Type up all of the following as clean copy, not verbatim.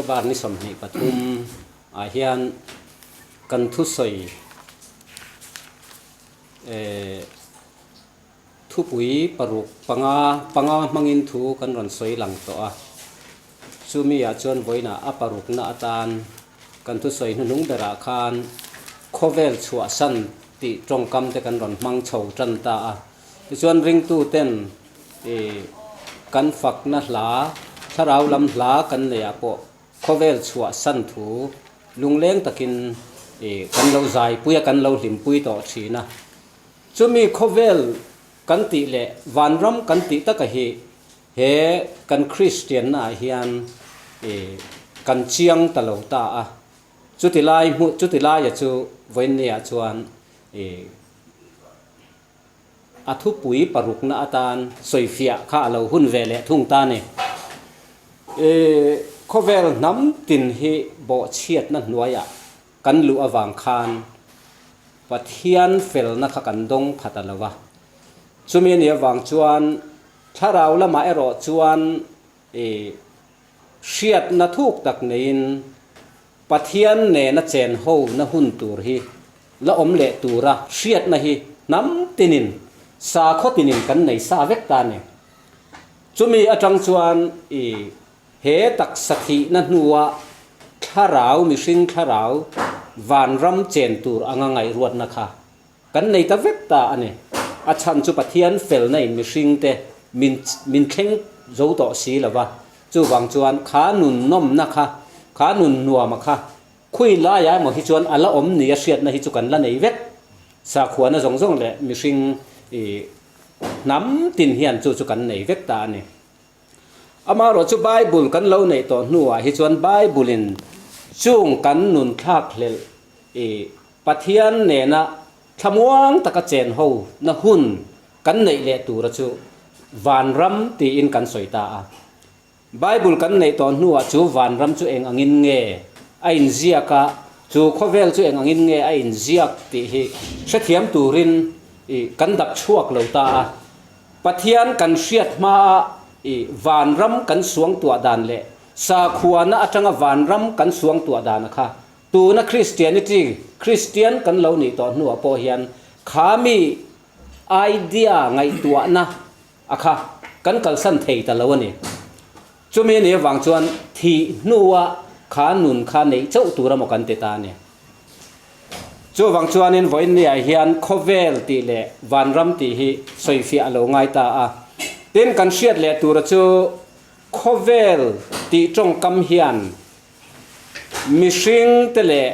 October ni 23 ah hian kan thusawi eh thupui paruk panga panga hmangin thu kan rawn sawi lang tawh a, chumi ah chuan vawiinah a parukna atan kan thusawi hnuhnung berah khan khawvel chhuahsan tih tawngkam te kan rawn hmang chho tan ta a, tichuan ringtuten Ih, kan fakna hla, thlarau lam hla kan neih ah pawh khawvel chhuah san thu lungleng takin ih kan lo zaipui a, kan lo hlimpui tawh thin a. Chumi khawvel kan tih leh vanram kan tih taka hi he kan Kristianna ah hian ih kan chiang ta lo ta a. Chuti lai hmu, chuti laia chu vawiinni ah chuan ih A thupui parukna atan sawifiah kha a lo hun ve leh thung ta ni. I khawvel hnam tin hi bawhchhiatna hnuaiah kan luh avang khan Pathian felna kha kan dawng pha ta lo va. Chumi a nih avang chuan thlarau lamah erawh chuan i hriatna thuk tak neiin Pathian nena chen ho na hun tur hi la awm leh tura hriatna hi hnam tinin, sakhaw tinin kan nei sa vek ta a ni. Chumi atang chuan i he taksa thihna hnua thlarau, mihring thlarau vanram chen tur anga ngaihruatna kha kan nei ta vek ta a ni. A chhan chu Pathian felna in mihringte min min thleng zo tawh si lo va, chuvang chuan kha nun nawmna kha, kha nun nuama kha Khui laiah emaw hi chuan a la awm ni a hriatna hi chu kan la nei vek. Sakhuana zawng zawng leh mihring i hnam tin hian chu chu kan nei vek ta a ni. Amaherawh chu Bible kan lo neih tawh hnuah hi chuan Bible in chung kan nun thlak hlelh i Pathian nena thlamuang taka chen ho na hun kan neih leh tura chu vanram tiin kan sawi ta a. Bible kan neih tawh hnuah chu vanram chu eng angin nge a inziak a, chu khawvel chu eng angin nge a inziak tih hi hrethiam turin i kan dap chhuak lo ta a. Pathian kan hriat hmaa i vanram kan suangtuah dan leh sakhuana atanga vanram kan suangtuah dana kha tuna Christianity, Christian kan lo nih tawh hnuah pawh hian kha mi idea ngaihtuahna A kha kan kalsan thei ta lo a ni. Chumi a nih avang chuan thih hnua kha nun kha neih chauh tur a maw kan ti ta a ni. Chuvang chuanin vawiinniah hian khawvel tih leh vanram tih hi sawifiah a lo ngai ta a. Tin, kan hriat leh tura chu khawvel tih tawngkam hian mihring te leh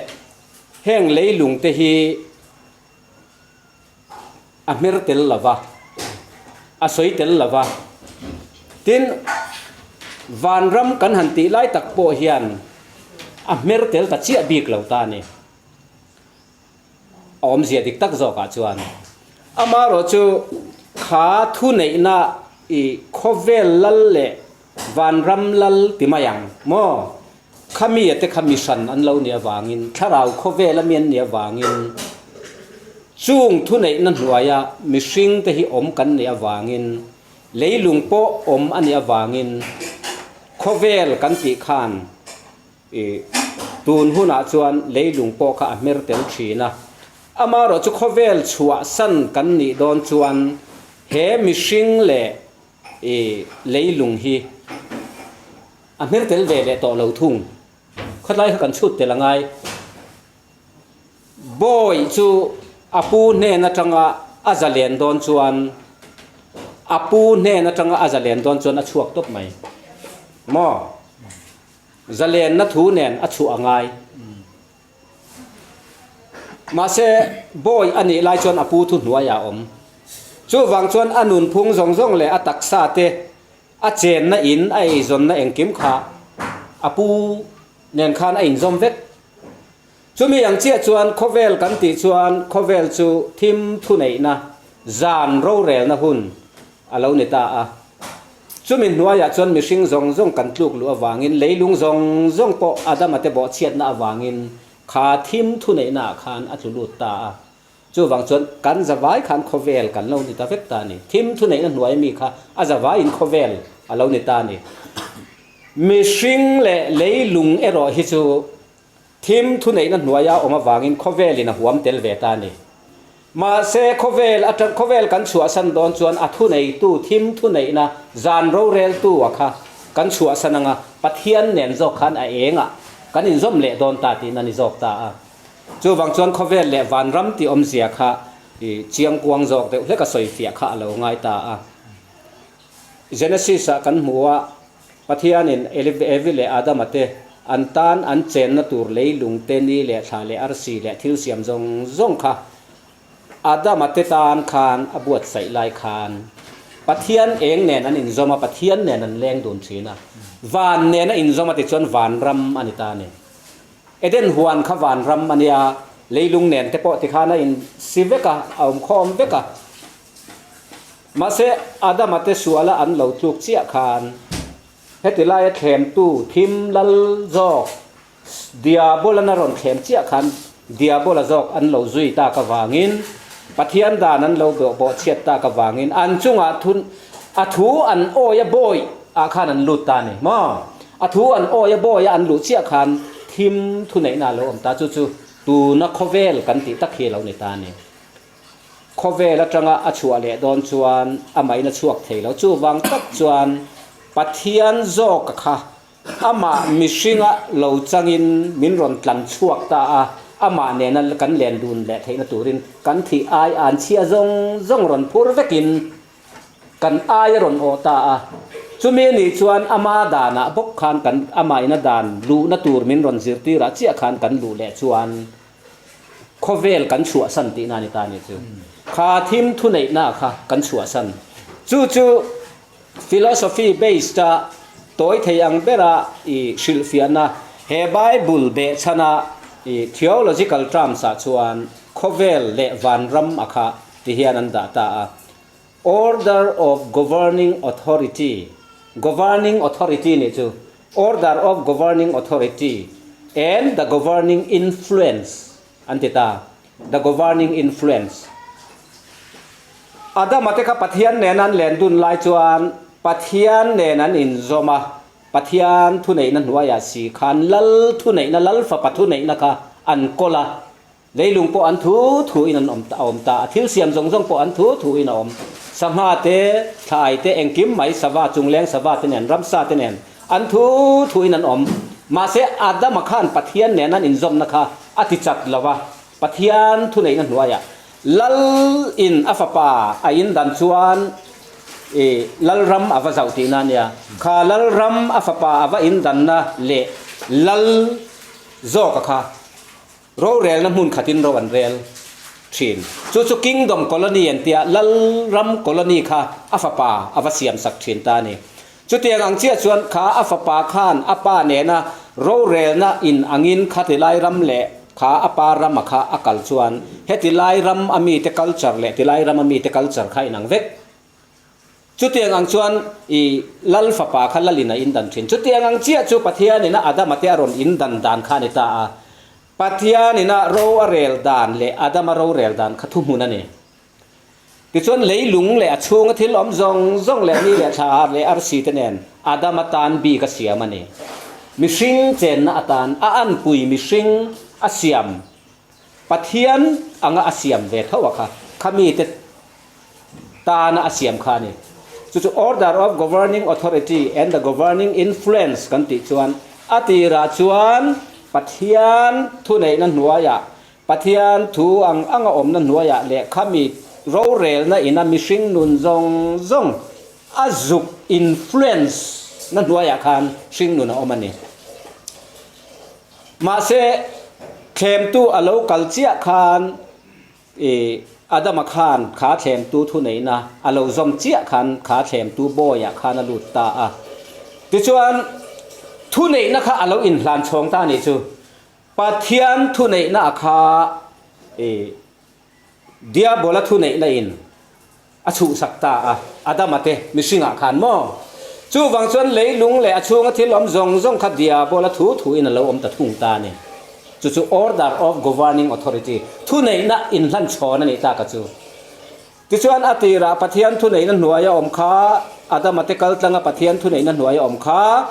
heng leilung te hi A hmer tel lo va, a sawi tel lo va. Tin, vanram kan han tih lai tak pawh hian a hmer tel ta chiah bik lo ta a ni. A awmzia dik tak zawkah chuan amaherawh chu kha thuneihna i khawvel lal leh vanram lal ti mai ang maw? Khami te kha mi hran an lo nih avangin, thlarau khawvel a mi an nih avangin, chung thuneihna hnuaia mihring te hi awm kan nih avangin, leilung pawh awm a nih avangin, khawvel kan tih khan i tun hunah chuan leilung pawh kha a hmer tel thin a. Amaherawh chu khawvel chhuahsan kan nih dawn chuan he mihring leh i leilung hi A hmer tel ve leh tawh lo thung. Khawtlai kha kan chhut tel a ngai. Bawi chu a pu hnen atanga a zalen dawn chuan a pu hnen atanga a zalen dawn chuan a chhuak tawp mai. Maw? Zalenna thu nen a chhuah a ngai. Mahse, bawi a nih lai chuan a pu thu hnuaiah a awm. Chuvang chuan a nunphung zawng zawng leh a taksa te A chenna in a eizawnna engkim kha a pu nen khan a inzawm vek. Chumi ang chiah chuan khawvel kan tih chuan khawvel chu thim thuneihna, zan rorelna hun a lo ni ta a. Chumi hnuaiah chuan mihring zawng zawng kan tluk luh avangin leilung zawng zawng pawh Adama te bawhchhiatna avangin kha thim thuneihnaah khan a tlu lut ta a. Chuvang chuan kan zavai khan khawvel kan lo ni ta vek ta a ni. Thim thuneihna hnuai mi kha a zavaiin khawvel a lo ni ta a ni. Mihring leh leilung erawh hi chu thim thuneihna hnuaia awm avangin khawvelin a huam tel ve ta a ni. Mahse, khawvel atang khawvel kan chhuahsan dawn chuan a thuneitu thim thuneihna zan roreltu a kha kan chhuahsan anga Pathian nen zawk khan a engah kan inzawm leh dawn ta tihna a ni zawk ta a. Chuvang chuan khawvel leh vanram tih awmzia kha chiangkuang zawk deuh hlek a sawifiah kha a lo ngai ta a. Genesis-ah kan hmu a, Pathianin Evi leh Adama te an tan an chenna tur leilung te, ni leh thla leh arsi leh thil siam zawng zawng kha Adama te tan khan a buatsaih lai khan Pathian eng nen an inzawm a, Pathian nen an leng dun thin a, van nen a inzawm a tichuan vanram a ni ta a ni. Eden huan kha vanram a nia, leilung nen te pawh tikhan a insi vek a, a awmkhawm vek a. Mahse, Adama te suala an lo tluk chiah khan heti laia thlemtu thim lal zawk Diabolan a rawn thlem chiah khan Diabola zawk an lo zui tak avangin Pathian dan an lo bawh chhiat tak avangin an chungah thun a thu an awi a bawi ah khan an lut ta a ni maw? A thu an awi a bawi a an luh chiah khan thim thuneihna a lo awm ta chu chu tuna khawvel kan tih tak hi a lo ni ta a ni. Khawvel atanga a chhuah leh dawn chuan amahin a chhuak thei lo. Chuvang tak chuan Pathian zawka kha amah mihringa lo changin min rawn tlan chhuak ta a, amah nena kan len dun leh theihna turin kan thih ai an chhia zawng zawng rawn phur vekin kan ai a rawn awh ta a. Chumi anih chuan ama danah bawk khan kan amahin a dan luhna tur min rawn zirtirah chiah khan kan luh leh chuan Khawvel kan chhuahsan tihna a ni ta a nih chu. Kha thim thuneihna kha kan chhuahsan. Chu chu philosophy based a tawi thei ang bera i hrilhfiahna he Bible behchhana i theological terms ah chuan khawvel leh vanram a kha ti hian an dah ta a. Order of Governing Authority, Governing Authority nih chu Order of Governing Authority and the Governing Influence an ti ta, the Governing Influence. Adama te kha Pathian nen an len dun lai chuan Pathian nen an inzawm a, Pathian thuneihna hnuaiah si khan Lal thuneihna, Lal Fapa thuneihna kha an kawl a, Leilung pawh an thu thu in an awm a awm ta a, thil siam zawng zawng pawh an thu thu in a awm. Sangha te, thlai te, engkim mai, sava, chungleng sava te nen, ramsa te nen an thu thu in an awm. Mahse, Adama khan Pathian nen an inzawmna kha a ti chat lo va, Pathian thuneihna hnuaiah Lal in a fapa a in dan chuan i Lalram a va zauh tihna a nia. Kha Lalram a fapa a va in danna leh Lal zawka kha Rorelna hmun khatin ro an rel thin. Chu chu Kingdom Colony an tia, Lalram Colony kha a fapa a va siam sak thin ta a ni. Chutiang ang chiah chuan kha a fapa khan a pa nena rorelna in angin kha tilai ram leh kha a pa ram a kha a kal chuan heti lai ram a mite culture leh tilai ram a mite culture kha inang vek. Chutiang ang chuan i Lal fapa kha Lalin a indan thin. Chutiang ang chiah chu Pathianin a Adama te a rawn indan dan kha a ni ta a. Pathianin a ro a rel dan leh Adama ro rel dan kha thuhmun a ni. Tichuan leilung leh a chhunga thil awm zawng zawng leh ni leh thla leh arsi te nen Adama tan bik a siam a ni. Mihring chenna atan a anpui mihring a siam Pathian anga a siam ve tho a kha, kha mite tana a siam kha a ni. Chu chu Order of Governing Authority and the Governing Influence kan tih chuan a tirah chuan Pathian thuneihna hnuaiah, Pathian thu ang anga awmna hnuaiah leh kha mi rorelna ina mihring nun zawng zawng a zuk influence na hnuaiah khan hring nun a awm a ni. Mahse, thlemtu a lo kal chiah khan i Adama khan kha thlemtu thuneihna a lo zawm chiah khan kha thlemtu bawiah khan a lut ta a. Tichuan, thuneihna kha a lo inhlan chhawng ta a nih chu. Pathian thuneihna a kha i Diabola thuneihna in a chhuhsak ta a, Adama te mihringah khan maw? Chuvang chuan leilung leh a chhunga thil awm zawng zawng kha Diabola thu thuin a lo awm ta thung ta a ni. Chu chu Order of Governing Authority, thuneihna inhlan chhawn a nih tak a chu. Tichuan a tirah Pathian thuneihna hnuaia awm kha, Adama te kaltlanga Pathian thuneihna hnuaia awm kha.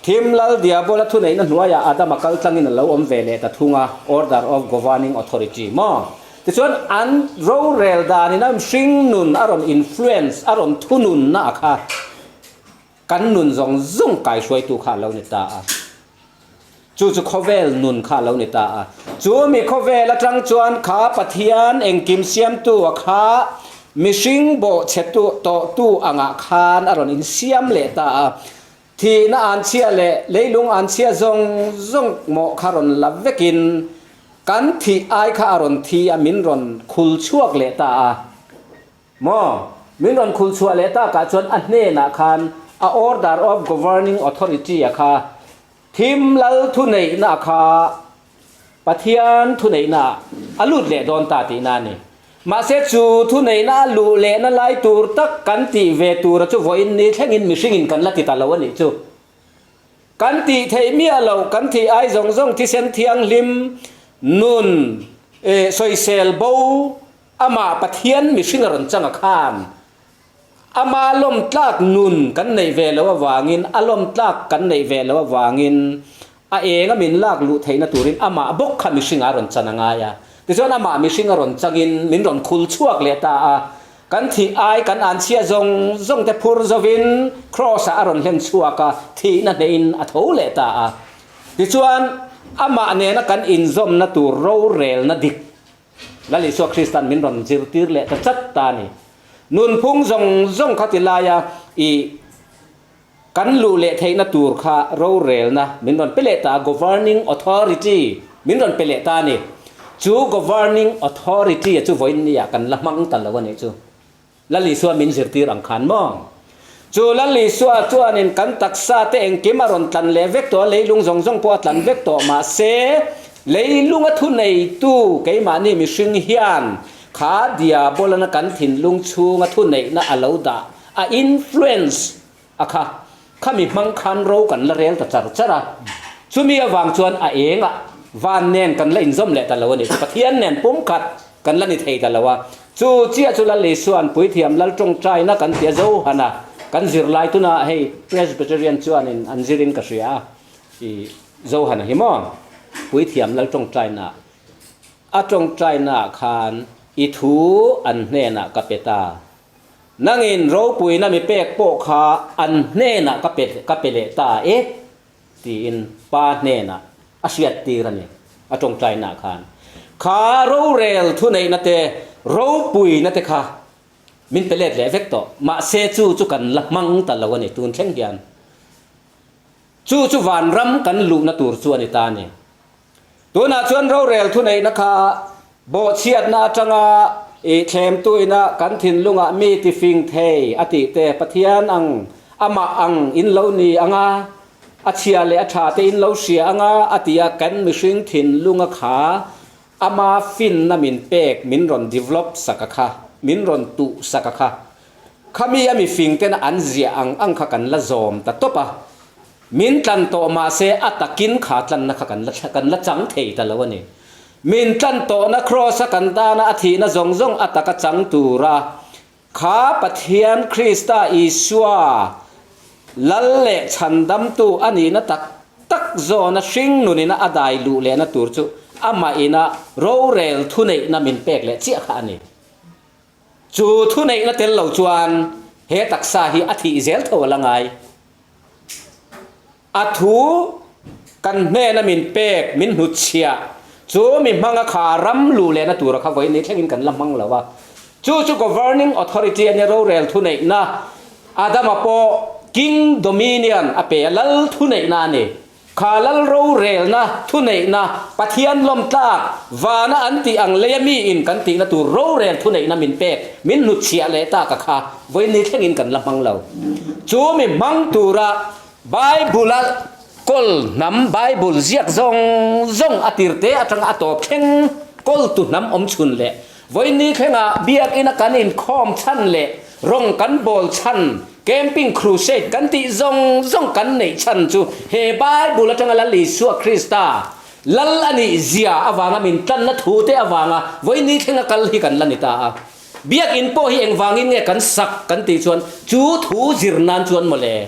Thim lal Diabola thuneihna hnuaiah Adama kal tlangin a lo awm ve leh ta thung a, Order of Governing Authority, maw? Tichuan, an rorel danin a mihring nun a rawn influence, a rawn thununna a kha kan nun zawng zawng kaihruaitu kha a lo ni ta a. Chu chu khawvel nun kha a lo ni ta a. Chu mi khawvel atang chuan kha Pathian engkim siamtu a kha mihring bawhchhetu tawhtu angah khan a rawn insiam leh ta a. Thihna an chhia leh leilung an chhia zawng zawng mawh kha rawn la vekin kan thih ai kha a rawn thi a min rawn khul chhuak leh ta a. Maw? Min rawn khul chhuah leh takah chuan a hnenah khan a Order of Governing Authority a kha thim lal thuneihna a kha Pathian thuneihna a lut leh dawn ta tihna a ni. Mahse chu thuneihna a luh lehna lai tur tak kan tih ve tura chu vawiin ni thlengin mihringin kan la ti ta lo a nih chu. Kan tih theih miah loh, kan thih ai zawng zawng thisen thianghlim nun sawisel bo Amah Pathian mihring a rawn chang a khan ama lawmtlak nun kan neih ve loh avangin, a lawmtlak kan neih ve loh avangin a eng a min lak luh theihna turin amah bawk kha mihring a rawn chan a ngai a. Tichuan amah mihring a rawn changin min rawn khul chhuak leh ta a, kan thih ai kan anchhia zawng zawng te phur zovin Kraws-ah a rawn hlen chhuak a, thihna hnehin a tho leh ta a. Tichuan amah nena kan inzawmna tur rorelna dik Lal Isua Kristan min rawn zirtir leh ta chat ta a ni. Nunphung zawng zawng kha ti laia i kan luh leh theihna tur kha rorelna min rawn pe leh ta a, governing authority min rawn pe leh ta a ni. Chu governing authority a chu vawiin nia kan la hmang ta lo a nih chu. Lal Isua min zirtir ang khan maw? Chu Lal Isua chuanin kan taksa te engkim a rawn tlan leh vek tawh a, leilung zawng zawng pawh a tlan vek tawh. Mahse, leilunga thuneitu keimahni mihring hian kha diabolana kan thinlung chhunga thuneihna a lo dah, a influence a kha, khami hmang khan ro kan la rel ta char char a. Chumi avang chuan a engah van nen kan la inzawm leh ta lo a ni. Pathian nen pumkhat kan la ni thei ta lo a. Chu chiah chu Lal Isua'n Puithiam Lal tawngtaina kan ti a Johana kan zirlai tunah hei Presbyterian chuanin an zirin ka hria a, i Johana hi maw Puithiam Lal tawngtaina a tawngtainaah khan i thu an hnenah ka pe ta. Nangin ropuina mi pek pawh kha an hnenah ka pe ka pe leh ta e tiin Pa hnenah a hriat tir a ni a tawngtainaah khan. Kha rorel thuneihna te ropuina te kha min pe let leh vek tawh. Mahse chu chu kan la hmang ta lo a ni tun thleng hian. Chu chu vanram kan luhna tur chu a ni ta a ni. Tunah chuan rorel thuneihna kha bawhchhiatna atanga i thlemtuina kan thinlungah mi tifing thei a tih te, Pathian ang, amah ang in lo ni anga, a chhia leh a tha te in lo hria anga a ti a, kan mihring thinlunga kha ama finna min pek, min rawn develop sak a kha, min rawn tuh sak a kha, khami a mifing tena an ziah ang ang kha kan la zawm ta tawp a. Min tlan tawh mahse a takin kha tlanna kha kan la kan la chang thei ta lo a ni. Min tlan tawhna Kraws-a kan tana a thihna zawng zawng a taka chang tura kha Pathian Krista Isua Lal leh Chhandamtu a nihna tak tak zawna hringnunina a dai luh lehna tur chu amah ina rorel thuneihna min pek leh chiah kha a ni. Chu thuneihna tel lo chuan he taksa hi a thih zel tho a la ngai. A thu kan hnena min pek, min hnutchhiah chu mi hmanga kha ram luh lehna tura kha vawiin ni thlengin kan la hmang lo a. Chu chu Governing Authority a nia rorel thuneihna Adama pawh King Dominion a pe a, lal thuneihna a ni. Kha lal rorelna, thuneihna, Pathian lawmtlak, vana an tih ang leia miin kan tihna tur rorel thuneihna min pek, min hnutchhiah leh tak a kha vawiin thlengin kan la hmang lo. Chu mi hmang tura Bible-a kawl hnam, Bible ziak zawng zawng a tirte atanga a tawp thleng kawltu hnam awm chhun leh vawiin thlenga biakina kan inkhawm chhan leh rawng kan bawl chhan, Camping Crusade kan tih zawng zawng kan neih chhan chu he Bible atanga Lal Isua Krista Lal a nih zia avanga min tlanna thu te avanga vawiin thlenga kal hi kan la ni ta a. Biakinn pawh hi engvangin nge kan sak kan tih chuan chu thu zir nan chuan mawle.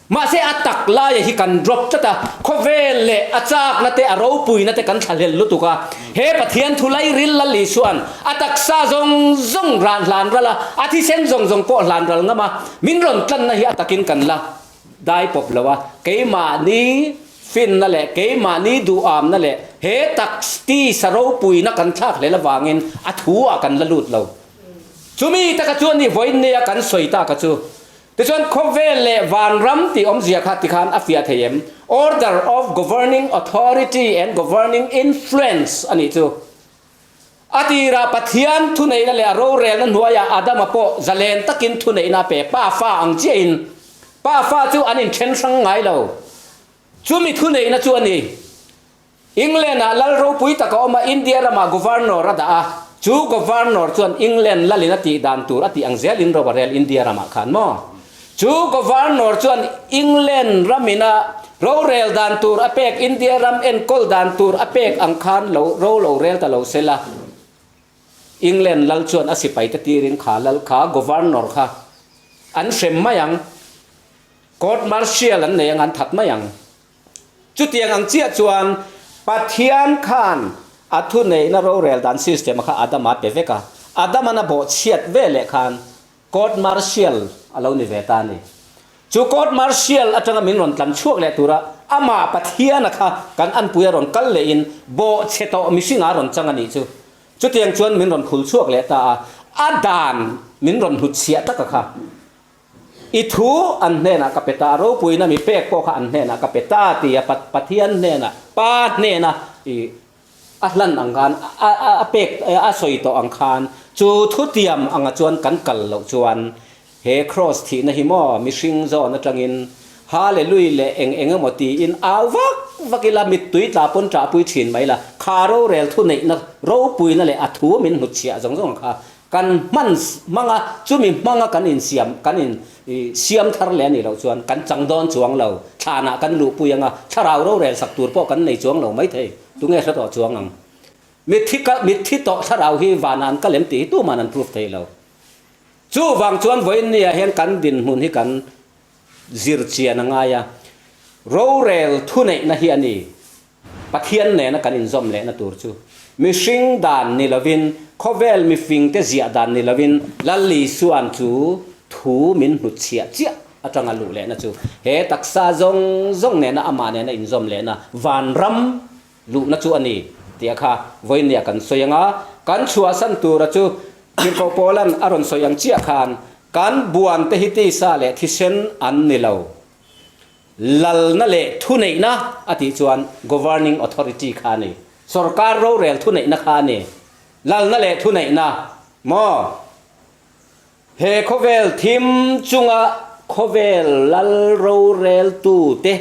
Mahse a tak laia hi kan drop tlat a, khawvel leh a chakna te a ropuina te kan thlahlel lutuk a. He Pathian thu lairil Lal Isua'n a taksa zawng zawng ran hlan ral a, a thisen zawng zawng pawh hlan ral ngam a, min rawn tlanna hi a takin kan la dai pawp lo a, keimahni finna leh keimahni duhamna leh he takstisa ropuina kan thlak hlel avangin a thu ah kan la lut lo. Chumi taka chuan ni vawiin nia kan sawi taka chu Tichuan khawvel leh vanram tih awmzia kha tikhan a fiah thei em? Order of governing authority and governing influence a nih chu. A tirah Pathian thuneihna leh a rorelna hnuaiah Adama pawh zalen takin thuneihna a pe, pa fa ang chiahin. Pa fa chu an inthen hrang ngai lo. Chumi thuneihna chu a ni. England-ah lal ropui tak a awm a, India ramah Governor a dah a, chu Governor chuan England lalin a tih dan tur a tih ang zelin ro a rel India ramah khan maw? Chu Governor chuan England ramina rorel dan tur a pek India ram enkawl dan tur a pek ang khan lo ro lo rel ta lo sela, England lal chuan a sipaite tirin kha lal kha Governor kha an hrem mai ang, Court Martial an nei ang an that mai ang. Chutiang ang chiah chuan Pathian khan a thuneihna rorel dan system kha Adama a pe vek a, Adaman a bawhchhiat ve leh khan court martial a lo ni ve ta a ni. Chu court martial atanga min rawn tlan chhuak leh tura amah Pathiana kha kan anpui a rawn kal lehin bawhchhe tawh mihringa a rawn chang a nih chu. Chutiang chuan min rawn khul chhuak leh ta a, a dan min rawn hnutchhiah taka kha. I thu an hnenah ka pe ta, ropuina mi pek pawh kha an hnenah ka pe ta ti a Pathian hnenah, Pa hnena i a hlan ang khan, a pek a sawi tawh ang khan, chu thutiam anga chuan kan kal loh chuan he kraws thihna hi maw mihring zawn atangin Hallelui leh eng eng emaw tiin au vak vak ila mittui tla pawn ṭahpui ṭhin mai la, kha rorel thuneihna ropuina leh a thu min hnutchhiah zawng zawng kha Kan hman hmanga chumi hmanga kan insiam kan in siam thar leh a nih loh chuan kan chang dawn chuang lo, thlanah kan luhpui anga thlarau rorel sak tur pawh kan nei chuang lo maithei, tunge hre tawh chuang ang? Mitthi ka mitthi tawh thlarau hi vanah an kal em tih hi tuman an proof thei lo. Chuvang chuan vawiin niah hian kan dinhmun hi kan zir chian a ngai a, rorel thuneihna hi a ni. Pathian nena kan inzawm lehna tur chu mihring dan ni lovin, khawvel mifingte ziah dan ni lovin Lal Isua'n chu thu min hnutchhiah chiah atanga luh lehna chu he taksa zawng zawng nena amah nena inzawm lehna vanram luhna chu a ni tih a kha vawinia kan sawi anga kan chhuahsan tura chu Tirhkoh Paula'n a rawn sawi ang chiah khan kan buante hi tisa leh thisen an ni lo. Lalna leh thuneihna a tih chuan governing authority kha a ni. Sorkar rorel thuneihna kha a ni. Lalna leh thuneihna maw? He khawvel thim chunga khawvel lal roreltute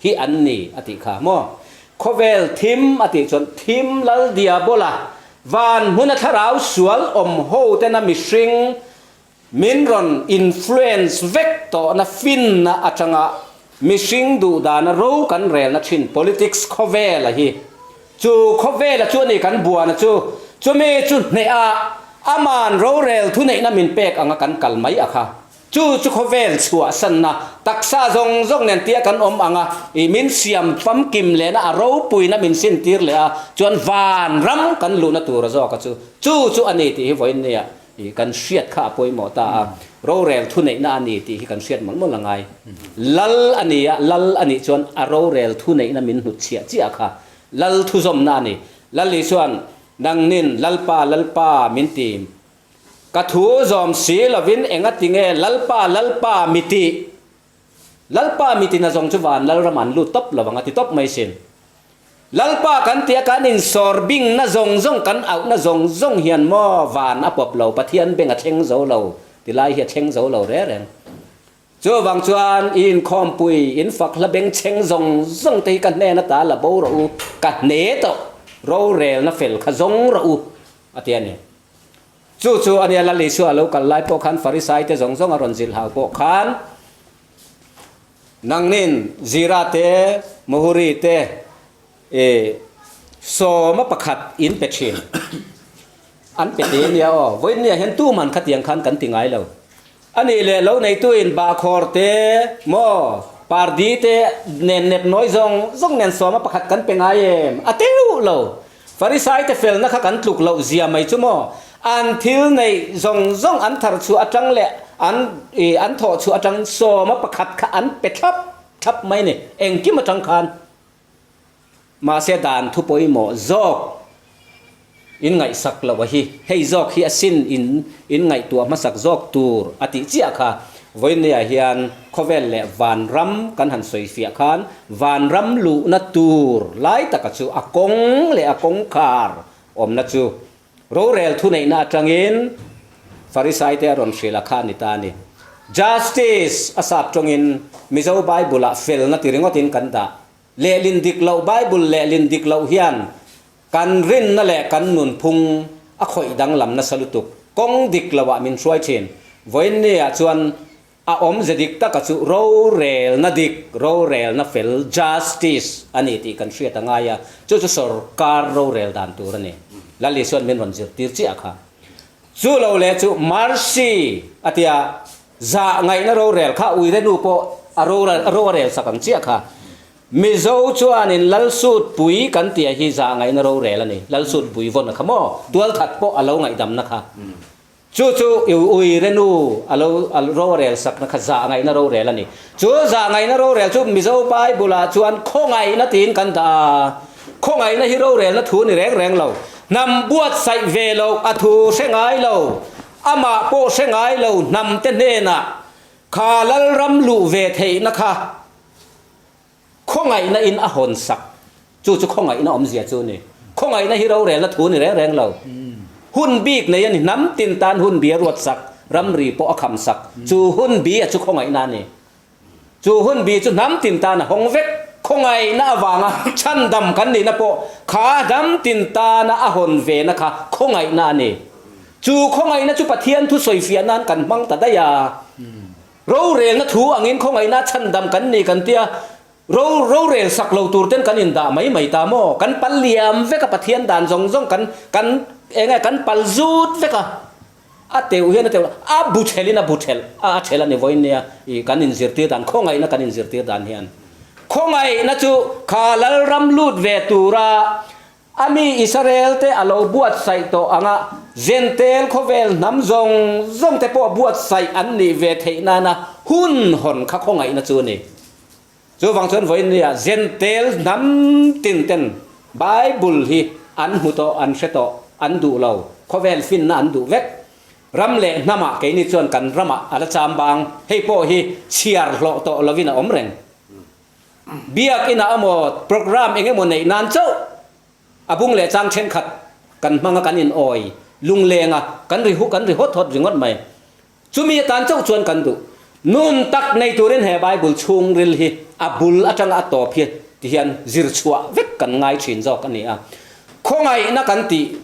hi an ni a tih kha maw? Khawvel thim a tih chuan thim lal diabola van hmuna thlarau sual awm ho tena mihring Min rawn influence vek tawhna finna atanga mihring duhdana ro kan relna thin politics khawvela hi chu khawvela chu a ni kan buana chu chumi chu hneh a aman rorel thuneihna min pek anga kan kal mai a kha chu chu khawvel chhuahsanna taksa zawng zawng nen tia kan awm anga i min siam famkim lehna a ropuina min sintir leh a chuan vanram kan luhna tura zawka chu chu chu a ni tih hi vawiin nia I kan hriat kha a pawimawh ta a, rorel thuneihna a ni tih hi kan hriat mawlh mawlh a ngai. Lal a ni a, lal a nih chuan a rorel thuneihna min hnutchhiah chiah kha lal thuzawmna a ni. Lal Isua'n, Nangnin Lalpa, Lalpa min ti. Ka thu zawm si lovin engati nge Lalpa, Lalpa mi tih? Lalpa mi tina zawng chu van Lalram an lut tawp lo ang a ti tawp mai sin. Lalpa kan tia kan insawr bingna zawng zawng kan auhna zawng zawng hian maw van a pawp lo Pathian beng a thleng zo lo ti lai hi a thleng zo lo reng reng. Chuvang chuan i inkhawmpui in fak hla beng chheng zawng zawng te hi ka hnen ata la bo rawh u ka hne tawh rorelna fel kha zawng rawh u a ti a ni. Chu chu a nia Lal Isua a lo kal lai pawh khan Farisai te zawng zawng a rawn zilh hau pawh khan nangnin Zira te, Muhuri te i sawma pakhat in pe thin an pe te nia aw. Vawiin nia hian tuman khatiang khan kan ti ngai lo. A nih leh lo neituin bahkhawr te maw pardi te nen nep nawi zawng zawng nen sawma pakhat kan pe ngai em? A teuh lo. Farisai te felna kha kan tluk loh zia mai chu maw? An thil neih zawng zawng an thar chhuah atang leh an ih an thawh chhuah atangin sawma pakhat kha an pe thlap thlap mai ni. Engkim atang khan. Mahse dan thu pawimawh zawk in ngaihsak loh a hi, hei zawk hi a sin in in ngaihtuah hmasak zawk tur a tih chiah kha. Vawinia hian khawvel leh vanram kan han sawi fiah khan vanram luhna tur lai taka chu a kawng leh a kawngkhar awmna chu rorel thuneihna atangin Farisai te a rawn hrilh a kha a ni ta a ni. Justice a sap tawngin Mizo Bible ah felna ti ringawtin kan dah. Lehlin dik loh Bible lehlin dik loh hian kan rinna leh kan nunphung a khawih danglam nasa lutuk. Kawng dik loah min hruai thin. Vawiinniah chuan a awmze dik taka chu rorelna dik, rorelna fel, justice, a ni tih kan hriat a ngai a, chu chu sorkar rorel dan tur a ni. Lal Isuan min rawn zirtir chiah kha. Chu lo leh chu mercy a tia. Zah ngaihna rorel kha uire nu pawh a ro a rel sak ang chiah kha. Mizo chuanin Lalsutpui kan tih hi zah ngaihna rorel a ni. Lalsutpui vawn a kha maw? Tualthat pawh a lo ngaihdamna kha. Chu chu uire nu a lo ro a rel sakna kha zah ngaihna rorel a ni. Chu zah ngaihna rorel chu Mizo Bible ah chuan khawngaihna tiin kan dah a. Khawngaihna hi rorelna thu ni reng reng lo. Hnam buatsaih ve loh a thu hre ngai lo. Amah pawh hre ngai lo hnamte hnenah kha Lalram luh ve theihna kha khawngaihna in a hawn sak. Chu chu khawngaihna awmzia chu a ni. Khawngaihna hi rorelna thu ni reng reng lo. Hun bik nei a ni. Hnam tin tan hun bi a ruat sak, ramri pawh a kham sak. Chu hun bi a chu khawngaihna a ni. Chu hun bi chu hnam tin tan a hawng vek. Khawngaihna avanga chhandam kan nihna pawh kha hnam tin tana a hawn vena kha khawngaihna a ni. Chu khawngaihna chu Pathian thu sawifiah nan kan hmang ta daih a. Rorelna thu angin khawngaihna chhandam kan ni kan tia, ro rorel sak lo tur ten kan indah mai mai ta maw? Kan pal liam vek a Pathian dan zawng zawng kan kan eng nge kan pal zut vek a. A teuh hian a teuh a bu thelhin a bu thelh a a thelh a ni vawiin nia ih kan inzirtir dan khawngaihna kan inzirtir dan hian khawngaihna chu kha Lalram lut ve tura a mi Israel te a lo buatsaih tawh anga Zentel khawvel hnam zawng zawng te pawh buatsaih an nih ve theih nana hun hawn kha khawngaihna chu a ni. Chuvang chuan vawiin nia Zentel hnam tin ten Bible hi an hmu tawh, an hre tawh, an duh lo, khawvel finna an duh vek. Ram leh hnamah keini chuan kan ramah a la cham bang, hei pawh hi chhiar hlawh tawh lovin a awm reng. Biakinah emaw program eng emaw neih nan chauh a bung leh chang thenkhat kan hmang a, kan in awi lungleng a, kan ri kan ri hawt hawt ringawt mai. Chumi atan chauh chuan kan duh. Nun tak nei turin he Bible chhungril hi a bul atanga a tawp hi ti hian zir chhuah vek kan ngai thin zawk a ni a. Khawngaihna kan tih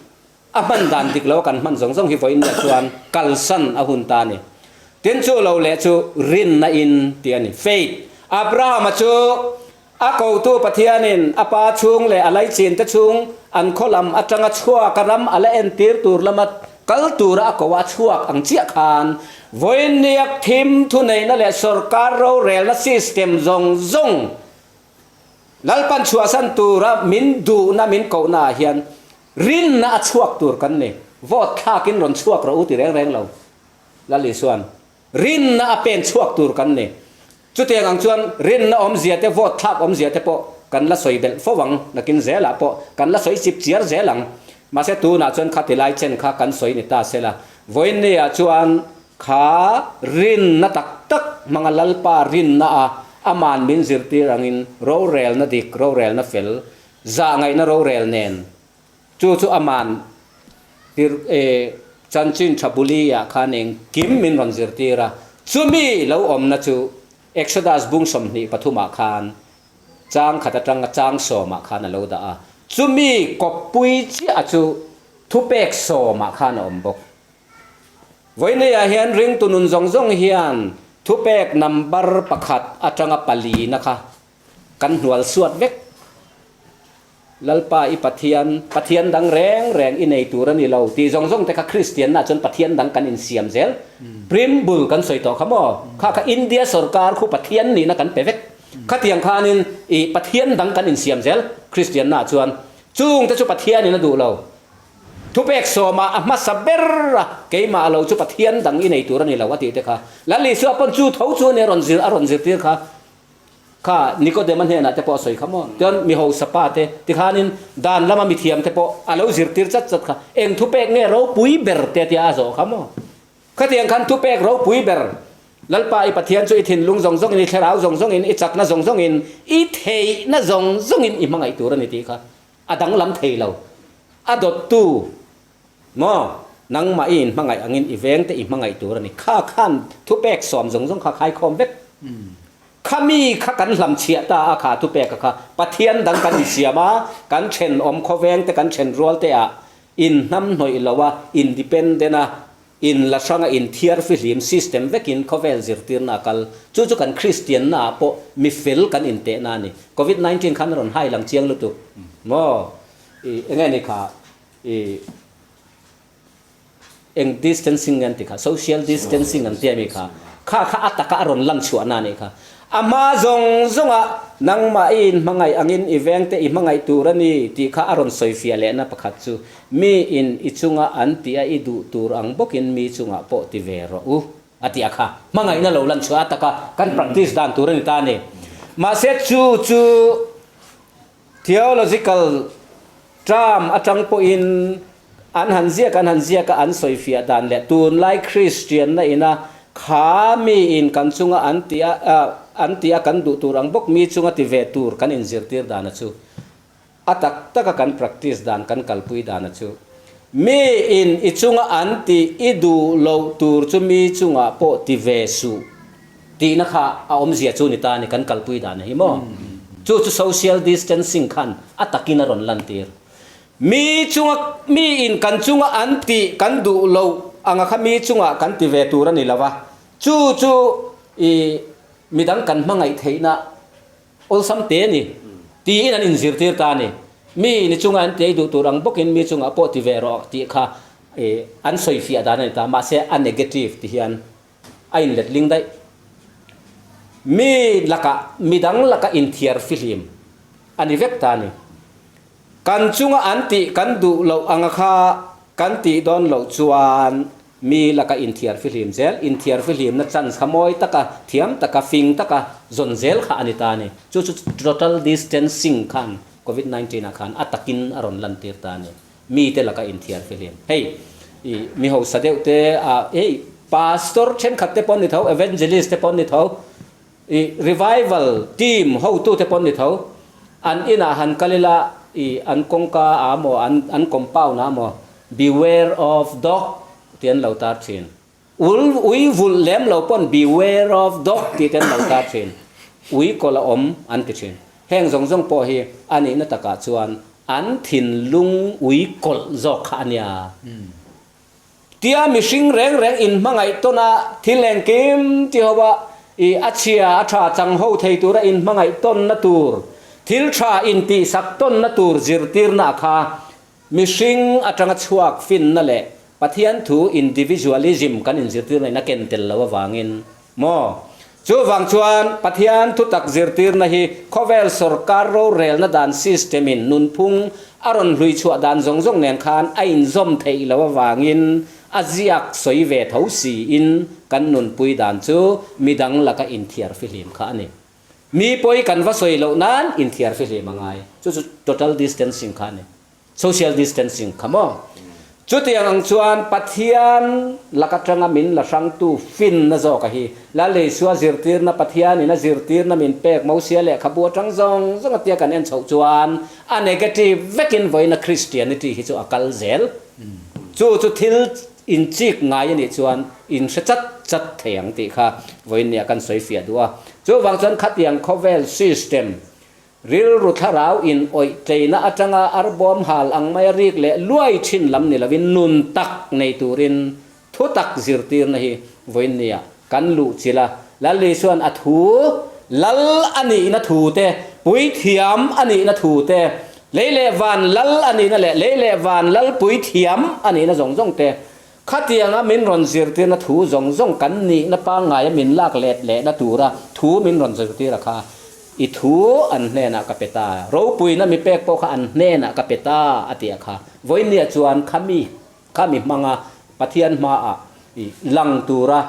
a hman dan dik lo a kan hman zawng zawng hi vawiin leh chuan kalsan a hun ta a ni. Tin chu lo leh chu rinna in tih a ni. Faith. Abrahama chu A kotu Pathianin a pa chhung leh a laichin te chhung an khaw lam atanga chhuak a ram a la entir tur lama kal tura a ko a chhuak ang chiah khan vawiinniak thim thuneihna leh sorkar rorelna system zawng zawng Lalpan chhuahsan tura min duhna min kohna ah hian rinna a chhuak tur kan ni. Vote thlakin rawn chhuak rawh u ti reng reng lo Lal Isuan. Rinna a pen chhuak tur kan ni. Chutiang ang chuan rinna awmzia te, vote thlak awmzia te pawh kan la sawi belh fo ang, nakin zelah pawh kan la sawi chip chiar zel ang. Mahse tunah chuan kha tilai chen kha kan sawi ni ta sela. Vawiinniah chuan kha rinna tak tak hmanga Lalpa rinna a aman min zirtir angin rorelna dik, rorelna fel, zahngaihna rorel nen Chu chu aman tir e chanchin tha buli ah khan engkim min rawn zirtir a, chumi lo awmna chu Exodus bung 23 ah khan chang khat atanga chang sawm ah khan a lo dah a, chumi kawppui chiah chu thupek sawm ah khan a awm bawk. Vawineia hian ringtu nun zawng zawng hian thupek number pakhat atanga palina kha kan hnual suat vek. Lalpa i Pathian, Pathian dang reng reng i nei tur a ni lo tih zawng zawng te kha Kristianna chuan Pathian dang kan insiam zel. Primbul kan sawi tawh kha maw? Kha kha India sorkar khu Pathian nihna kan pe vek. Khatiang khanin i Pathian dang kan insiam zel Kristianna chuan. Chung te chu Pathianin a duh lo. Thupek sawmah a hmasa ber a, keimah lo chu Pathian dang i nei tur a ni lo a tih te kha. Lal Isua pawn chu tho chu a ni a rawn zir a rawn zirtir kha. Kha Nikodema hnenah te pawh a sawi kha maw? Chuan mi hausa pa te tikhanin dan lama mithiam te pawh a lo zirtir chat chat kha. Eng thupek nge ropui ber te tia a zawh kha maw? Khatiang khan thupek ropui ber, Lalpa i Pathian chu i thinlung zawng zawngin, i thlarau zawng zawngin, i chakna zawng zawngin, i theihna zawng zawngin i hmangaih tur a ni tih kha a danglam thei lo. A dawttu Maw? Nangmah i inhmangaih angin i vengte i hmangaih tur a ni. Kha khan thupek sawm zawng zawng kha khaikhawm vek. Kha mi kha kan hlamchhiah ta a kha thupeka kha Pathian dang kan insiam a, kan thenawm khawvengte kan thenrualte ah inhnamhnawih lo a, independent a, inla hrang a, inthiar fihlim system vekin khawvel zirtirna a kal. Chu chu kan Kristianna ah pawh mi fel kan intehna a ni. Covid 19 khan a rawn hai lang chiang lutuk. Maw? I enge ni kha? I eng distancing nge an ti kha, social distancing an ti a mi kha, kha kha a taka a rawn lan chhuahna a nih kha. A hma zawng zawnga nangmah i inhmangaih angin i vengte i hmangaih tur a ni tih kha a rawn sawi fiah lehna pakhat chu mi in i chunga an tih a i duh tur ang bawkin mi chungah pawh ti ve rawh u a ti a kha. Hmangaihna lo lan chhuah a taka kan practice dan tur a ni ta a ni. Mahse chu chu theological Term atang pawhin an han ziak an han ziak a, an sawifiah dan leh tunlai Kristianna ina kha miin kan chunga an tih a an tih a kan duh tur ang bawk mi chunga ti ve tur kan inzirtir dana chu a tak taka kan practice dan kan kalpui dana chu miin i chunga an tih i duh loh tur chu mi chungah pawh ti ve suh Tihna kha a awmzia chu ni ta a ni, kan kalpui dan hi maw? Chu chu social distancing khan a takin a rawn lantir. Mi chunga, mi in kan chunga an tih kan duh loh anga kha mi chungah kan ti ve tur a ni lo va, chu chu i midang kan hmangaih theihna awlsam te a ni tiin an inzirtir ta a ni. Mi ni chunga an tei duh tur ang bawkin mi chungah pawh ti ve rawh tih kha i an sawifiah dan a ni ta, mahse a negative ti hian A inletling daih. Mi lakah, midang lakah inthiar fihlim a ni vek ta a ni. Kan chunga an tih kan duh loh anga kha kan tih dawn loh chuan mi lakah inthiar fihlim zel, inthiar fihlimna chance kha mawi taka, thiam taka, fing taka zawn zel kha a ni ta a ni. Chu chu total distancing khan Covid 19 ah khan a takin a rawn lantir ta a ni. Mite laka inthiar fihlim. Hei, i mi hausa deuh te a, hei pastor thenkhat te pawh an ni tho, evangelist te pawh an ni tho, i revival team hotu te pawh an ni tho. An inah han kal ila, i an kawngka ah maw, an an compound ah maw, beware of dog tih an lo tar thin. Ul ui vulh lem lo pawn beware of dog tih te an lo tar thin. Ui kawlh a awm an ti thin. Heng zawng zawng pawh hi a nihna takah chuan an thinlung ui kawlh zawk kha a nia. Tia mihring reng reng inhmangaih tawn a, thil engkim ti ho a, i a chhia a tha chang ho thei tura inhmangaih tawnna tur, thil tha intihsak tawnna tur zirtirna kha Mihring atanga chhuak finna leh Pathian thu individualism kan inzirtirna in a ken tel lo avangin maw? Chuvang chuan Pathian thu tak zirtirna hi khawvel sawrkar rorelna dan system in nunphung a rawn hlui chhuah dan zawng zawng nen khan a inzawm theih lo avangin a ziak sawi ve tho siin kan nunpui dan chu midang laka inthiar fihlim kha a ni. Mi pawi kan va sawi loh nan inthiar fihlim a ngai. Chu chu total distancing kha a ni. Social distancing kha maw? Chutiang ang chuan Pathian lak atanga min la hrangtu finna zawka hi Lal Isua zirtirna Pathianin a zirtirna min pek Mosia lehkhabu atang zawng zawng atia kan en chhoh chuan a negative vekin vawiina Christianity hi chu a kal zel. Chu chu thil Inchik ngai a nih chuan in hre chat chat thei ang tih kha vawiinniah kan sawi fiah duh a. Chuvang chuan khatiang khawvel system, rilru thlarau in awih tleina atanga arbawm hal ang maia rik leh luai thin lam ni lovin nun tak nei turin thu tak zirtirna hi vawiinniah kan luh chilh a. Lal Isuan a thu, Lal a nihna thu te, puithiam a nihna thu te. Lei leh van lal a nihna leh lei leh van lal puithiam a nihna zawng zawng te, khatianga min rawn zirtirna thu zawng zawng kan nihna pangngaia min lak let lehna tura thu min rawn zirtir a kha, i thu an hnenah ka pe ta, ropuina mi pek pawh kha an hnenah ka pe ta a ti a kha. Vawinia chuan khami Khami hmanga Pathian hmaah i lang tura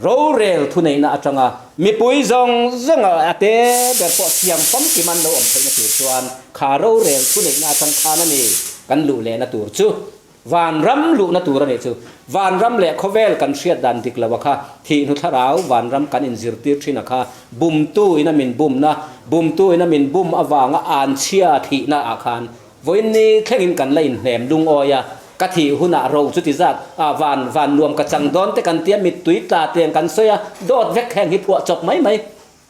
rorel thuneihna atanga mipui zawng zawnga a te ber pawh siam famkim an lo awm theihna tur chuan kha rorel thuneihna atang khan a ni kan luh lehna tur chu vanram luhna tur a nih chu. Vanram leh khawvel kan hriat dan dik lo a kha thihnu thlarau vanram kan inzirtir thin a kha bumtu ina min bumna, bumtu ina min bum avanga anchhia thihna ah khan Vawiinni thlengin kan la inhnem lungawi a, ka thih hunah ro chuti zat ah van van nuam ka chang dawn te kan tia mittui tla teng kan sawi a, dawt vek heng hi phuah chawp mai mai.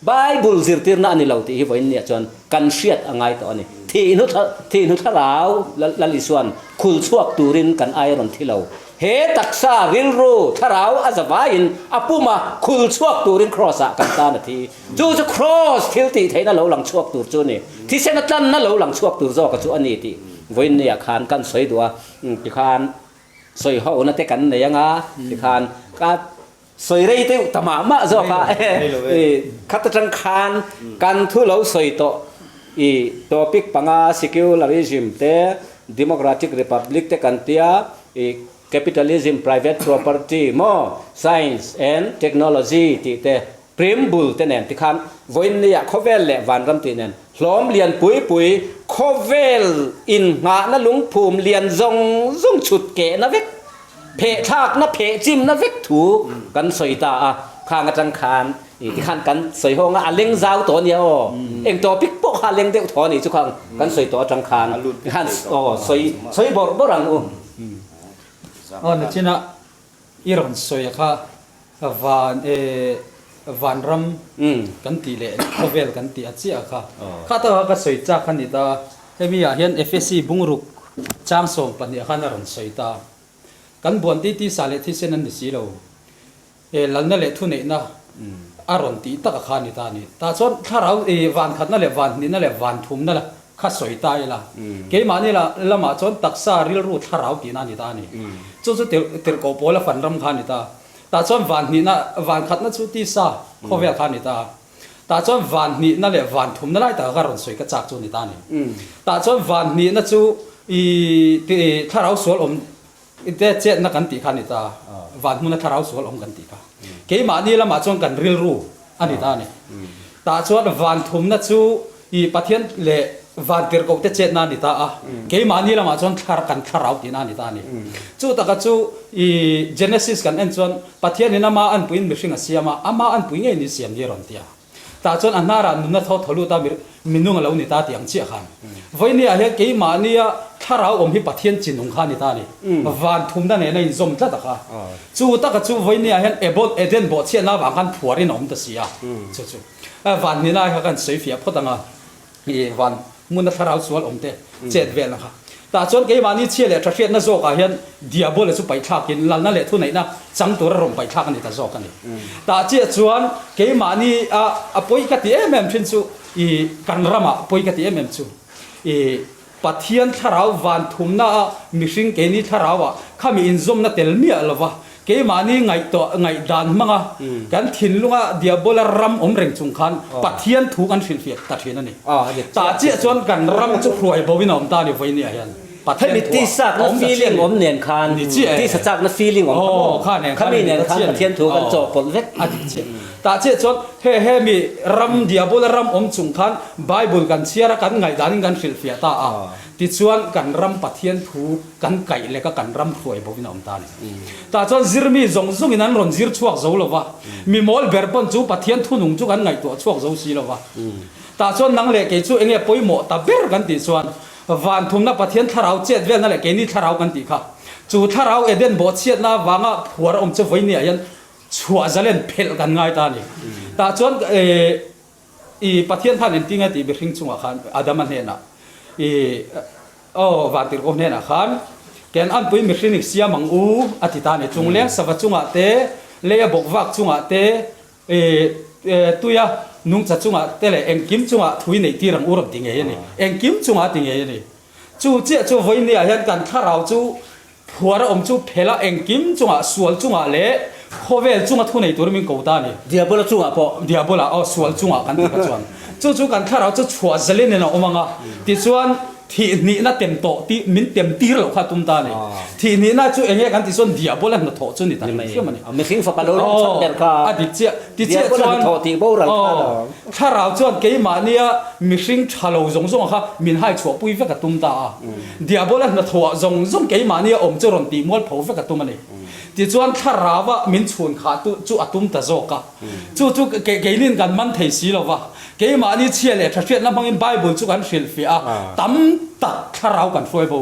Bible zirtirna a ni lo tih hi vawiinniah chuan kan hriat a ngai tawh a ni. Thihnu thihnu thlarau Lal Isuan khul chhuak turin kan ai rawn thi lo. He taksa rilru thlarau a zavaiin a pum a, khul chhuak turin Kraws ah kan tan a thi. Chu chu Kraws thil tih theihna lo lang chhuak tur chu a ni. Thisena tlanna lo lang chhuak tur zawka chu a ni tih vawiinniah khan kan sawi duh a, tikhan sawi hona te kan nei anga tikhan ka sawi rei deuh ta mah mah zawk a, khat atang khan kan thu lo sawi tawh i topic panga secularism te democratic republic te kan tia i capitalism private property maw science and technology tih te Prim bul te nen tikhan vawiinnia khawvel leh vanram tih nen hlawm lian pui pui khawvel innghahna lungphum lian zawng zawng chhut kehna vek, phehthlakna phehchimna vek thu kan sawi ta a, khang atang khan ih tikhan kan sawi hawng a, a leng zau tawh ania aw, eng topic pawh kha a leng deuh thaw a nih chu khang kan sawi tawh atang khan tikhan aw sawi sawi bawrh bawrh ang u. Aw nachina i rawn sawi kha Van e vanram kan tih leh khawvel kan tih a chiah kha. Kha taka ka sawi chak a ni ta. Hemi ah hian Efesi bungruk chang 12 khan a rawn sawi ta. Kan buan ti tisa leh thisen an ni si lo. E lalna leh thuneihna a rawn tih taka kha a ni ta a ni. Tah chuan thlarau e van khatna leh van hnihna leh van thumna la kha sawi ta ila. Keimahni lamah chuan taksa rilru thlarau tihna a ni ta a ni. Chu chu tirhkoh pawl a fan ram kha a ni ta. Tah chuan van hnihna, van khatna chu tisa khawvel kha a ni ta. Tah chuan van hnihna leh van thumna lai taka ka rawn sawi ka chak chu a ni ta a ni. Tah chuan van hnihna chu i thlarau sual awm te chetna kan tih kha a ni ta. Van hmuna thlarau sual awm kan tih kha. Keimahni lamah chuan kan rilru a ni ta a ni. Tah chuan van thumna chu I Pathian leh vantirhkoh te chetna a ni ta a, keimahni lamah chuan thlar kan thlarau tihna a ni ta a ni. Chu taka chu i Genesis kan en chuan Pathianin ama anpuiin mihring a siam a, ama anpui ngei ni siam ni a rawn ti a. Tah chuan a hnarah nunna thaw thaw lut a minung a lo ni ta tih ang chiah khan. Vawinia hian keimahnia thlarau awm hi Pathian chi nung kha a ni ta a ni. Van thumna nena inzawm tlat a kha. Chu taka chu vawinia hian Ebon Eden bawhchhiatna avang khan phuarin a awm ta si a. Chu chu. Van hnih lai kha kan sawi fiah phawt ang a, i van hmuna thlarau sual awm te chet velna kha. Tah chuan keimahni chhia leh tha hriatna zawkah hian Diabola chu paihthlakin lalna leh thuneihna chang tura rawn paihthlak a ni ta zawk a ni. Tah chiah chuan keimahni a a pawi ka ti em em thin chu i kan ramah pawi ka ti em em chu i Pathian thlarau van thumna a mihring keini thlarau ah khami inzawmna tel miah lova keimahni ngaihtuah ngaihdan hmanga kan thinlunga diabola ram awm reng chung khan Pathian thu kan hrilhfiah ta thin a ni. Tah chiah chuan kan ram chu hruai bo in a awm ta a ni vawinia hian Pathian Hemi thu ah tisakna a awm ta feeling chiah awm nen khan ni chiah e. tisa chakna feeling awm kha maw? Kha nen khan Khami nen khan Pathian thu kan chawhpawlh vek. A dik chiah. Tah chiah chuan he he mi ram diabola ram awm chung khan Bible kan chhiar a, kan ngaihdanin kan hrilhfiah ta a. Tichuan kan ram Pathian thu kan kaih lek a, kan ram hruai bo in a awm ta a ni. Tah chuan zirmi zawng zawngin an rawn zir chhuak zo lo va, mi mawl ber pawn chu Pathian thunung chu kan ngaihtuah chhuak zo si lo va. Tah chuan nang leh kei chu enge pawimawh ta ber kan tih chuan van thumna Pathian thlarau chet velna leh keini thlarau kan tih kha. Chu thlarau Eden bawhchhiatna avanga phuar awm chu vawinia hian Chhuah zalen phelh kan ngai ta a ni. Tah chuan i Pathian khan engtin nge tih mihring chungah khan Adama hnenah i aw vantirhkoh hnenah khan ken anpui mihring i siam ang u a ti ta a ni. Chungleng sava chungah te, leia bawkvak chungah te, i tuia nungcha chungah te leh engkim chungah thui neih tir ang u rawn ti ngei a ni. Engkim chungah a ti ngei a ni. Chu chiah chu vawinia hian kan thlarau chu phuar a awm chu phel a engkim chungah sual chungah leh khawvel chunga thu nei turin min ko ta a ni. Diabola chungah pawh. Diabola aw sual chungah kan ti kha chuan chu chu kan thlarau chu chhuah zalin in a awm ang a tichuan thihhnihna tem tawh tih min tem tir loh kha a tum ta a ni. Thihhnihna chu enge kan tih chuan Diabola hnathawh chu ni ta hrim hrim a ni. Mihring fapa lo rawng chhan ber kha. A dik chiah. Tichiah chuan aw thlarau chuan keimahnia mihring tha lo zawng zawng kha min hai chhuahpui vek a tum ta a. Diabola hnathawhah zawng zawng keimahnia awm chu rawn tih mualpho vek a tum a ni. Tichuan thlarauah min chhun khah tu chu a tum ta zawk a. Chu chu keinin kan man thei si lo va. Keimahni chhia leh tha hriatna hmangin Bible chu kan hrilhfiah a, tam tak thlarau kan hruai bo.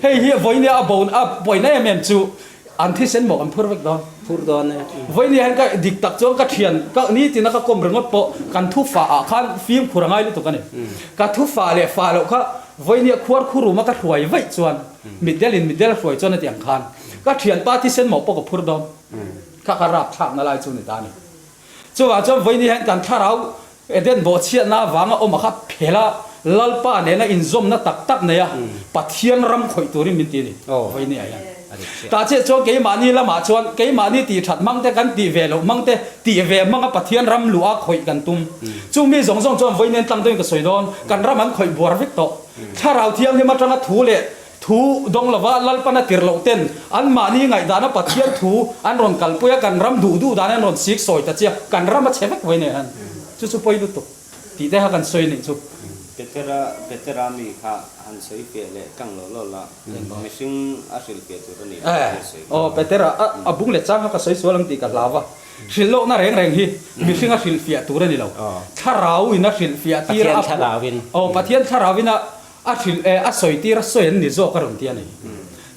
Hei hi vawinia a bo a pawina em em chu an thisen maw kan phur vek dawn. Phur dawn e. Vawinia hian ka dik tak chuan ka thian ka nitina ka kawm ringawt pawh kan thufa ah khan fimkhur a ngai lutuk a ni. Ka thufa leh fa loh kha vawinia khuar khurum a ka hruai vaih chuan mitdel in mitdel a hruai chuan a ti ang khan ka thianpa thisen mawh pawh ka phur dawn. Kha ka rap thlakna lai chu ni ta a ni. Chuvang chuan vawiin hian kan thlarau Eden bawhchhiatna avanga awm a kha phel a, Lalpa nena inzawmna tak tak nei a, Pathian ram khawih turin min ti a ni vawiin ah hian. Tah chiah chuan keimahni lamah chuan keimahni tih that hmang te kan tih ve loh hmang te tih ve hmanga Pathian ram luh a khawih kan tum. Chung mi zawng zawng chuan vawiin hian tlang deuhin ka sawi dawn, kan ram an khawih buar vek tawh. Thlarau thianghlim atanga thu leh Thu dawng lova Lalpan a tirh loh ten anmahni ngaihdana Pathian thu an rawn kalpui a, kan ram duh duh dan an rawn sik sawi ta chiah, kan ram a chhe vek vawi nen han chu chu pawi lutuk tih te kha kan sawi nih chu. Petera Petera mi kha han sawi fiah leh tlang lo lo la, mihring a hrilh fiah tur a ni lo tih a sawi. Aw Petera a bung leh chang kha ka sawi sual ang tih ka hlau a, hrilh lohna reng reng hi mihring a hrilh fiah tur a ni lo, thlarau in a hrilh fiah tir a, Pathian thlarau in. Aw Pathian thlarau in a A hrilh e, a sawi tir a sawi an ni zawk a rawn ti a ni.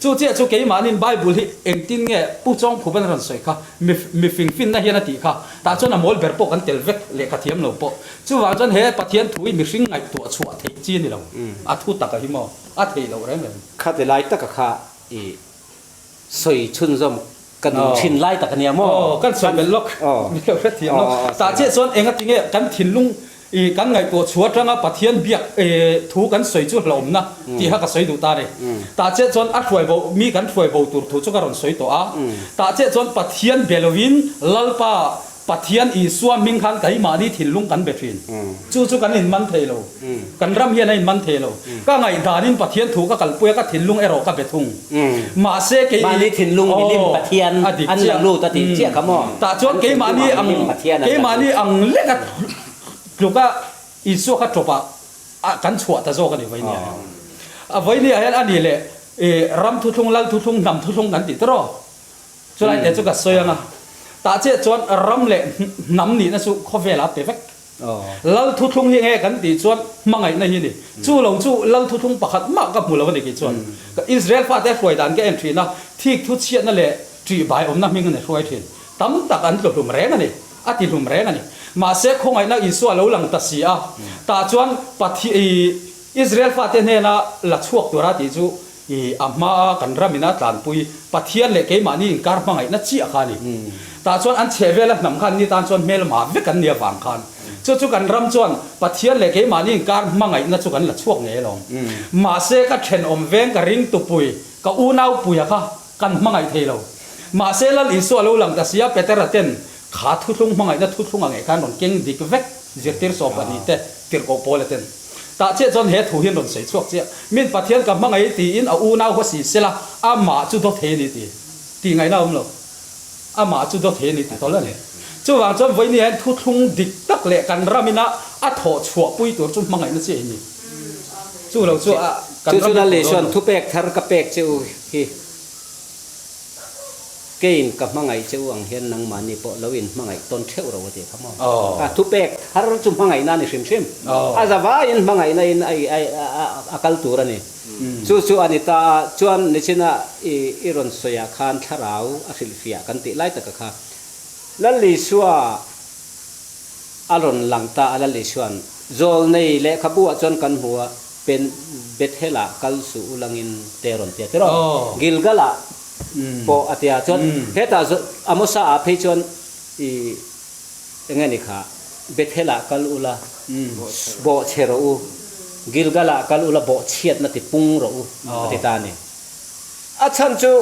Chu chiah chu keimahnin Bible hi engtin nge Pu Chawngkhup an rawn sawi kha, mi mi fingfinna hian a tih kha, tah chuan a mawl ber pawh kan tel vek lehkha thiam lo pawh. Chuvang chuan he Pathian thu hi mihring ngaihtuah chhuah theih chi a ni lo. A thu taka hi maw? A theih loh reng reng. Khati lai taka kha i sawi chhunzawm ka duh thin lai tak a nia maw? Aw, kan sawi belh lawk, min lo hrethiam lawk. Tah chiah chuan engatinge kan thinlung i kan ngaihtuah chhuah atanga Pathian biak thu kan sawi chu hlauhawmna tih kha ka sawi duh ta a ni. Tah chiah chuan a hruai bo mi kan hruai bo tur thu chu ka rawn sawi tawh a. Tah chiah chuan Pathian be lovin Lalpa Pathian Isua hming khan keimahni thinlung kan be thin. Chu chu kan inman thei lo. Kan ram hian a inman thei lo. Ka ngaihdanin Pathian thu ka kalpui a, ka thinlung erawh ka be thung. Mahse kei Mahni thinlung milim Pathian an la lut a tih chiah kha maw? Tah chuan keimahni ang keimahni ang leka tluka Isua kha tawpah kan chhuah ta zawk a ni Vainia hian. Vainia hian a nih leh ram thuthlung, lal thuthlung, hnam thuthlung kan tih tawh. Chulai te chu ka sawi ang a, tah chiah chuan ram leh hnam nihna chu khawvelah a pe vek. Lal thuthlung hi enge kan tih chuan hmangaihna hi a ni. Chu lo chu lal thuthlung pakhat mah ka hmu lo a ni kei chuan. Israel fate hruai dan ka en thin a, thik thu chhiatna leh ṭih bai awmna hming a ni hruai thin. Tam tak an tlu hlum reng a ni, a ti hlum reng a ni. Mahse khawngaihna Isua lo lang ta si a, tah chuan Pathian Israel fate hnena la chhuak tura tih chu I a hmaa kan ram ina tlanpui Pathian leh keimahni inkar hmangaihna chiah kha a ni. Tah chuan an chheh vela hnam khan ni tan chuan hmelma vek an ni avang khan chu chu kan ram chuan Pathian leh keimahni inkar hmangaihna chu kan la chhuak ngei alawm. Mahse ka thenawm veng ka ring tupui ka unaupuia kha kan hmangaih thei lo. Mahse Lal Isua lo lang ta sia Petera ten kha thuthlung hmangaihna thuthlung a ngei khan rawn keng dik vek zirtir 12 te tirhkoh Paula ten. Tah chiah chuan he thu hian rawn sawi chhuak chiah. Min Pathian ka hmangaih tiin a unau haw si sela, amah chu dawt thei a ni ti. Tih ngaihna a awm lo. Amah chu dawt thei a ni ti tawlh a ni. Chuvang chuan vawiin hian thuthlung dik tak leh kan ram ina a thawh chhuah pui tur chu hmangaihna chiah hi ni. Chu lo chu a kan Chu ram chu hi Lal thawh dawn Isuan lo. thupek thar ka pek che u hi. Keiin ka hmangaih che u ang hian nangmahni pawh lo in hmangaih tawn theuh ro a tih kha maw? A thupek thar chu hmangaihna a ni hrim hrim. A zavaiin hmangaihna in a kal tur a ni. Chu chu a ni ta a, chuan nichina i rawn sawiah khan thlarau a hrilhfiah kan tih lai taka kha Lal Isua a rawn lang ta a, Lal Isua'n Zawlnei lehkhabu ah chuan kan hmu a, Pen Bethel ah kal suh u langin te rawn ti a tiraw? Gilgal ah pawh a ti a, chuan hetah Amosa ah phei chuan i eng nge ni kha Bethel ah kal ula bawhchhe rawh u. Gilgal-ah kal ula bawhchhiatna ti pung rawh u, a ti ta a ni. A chhan chu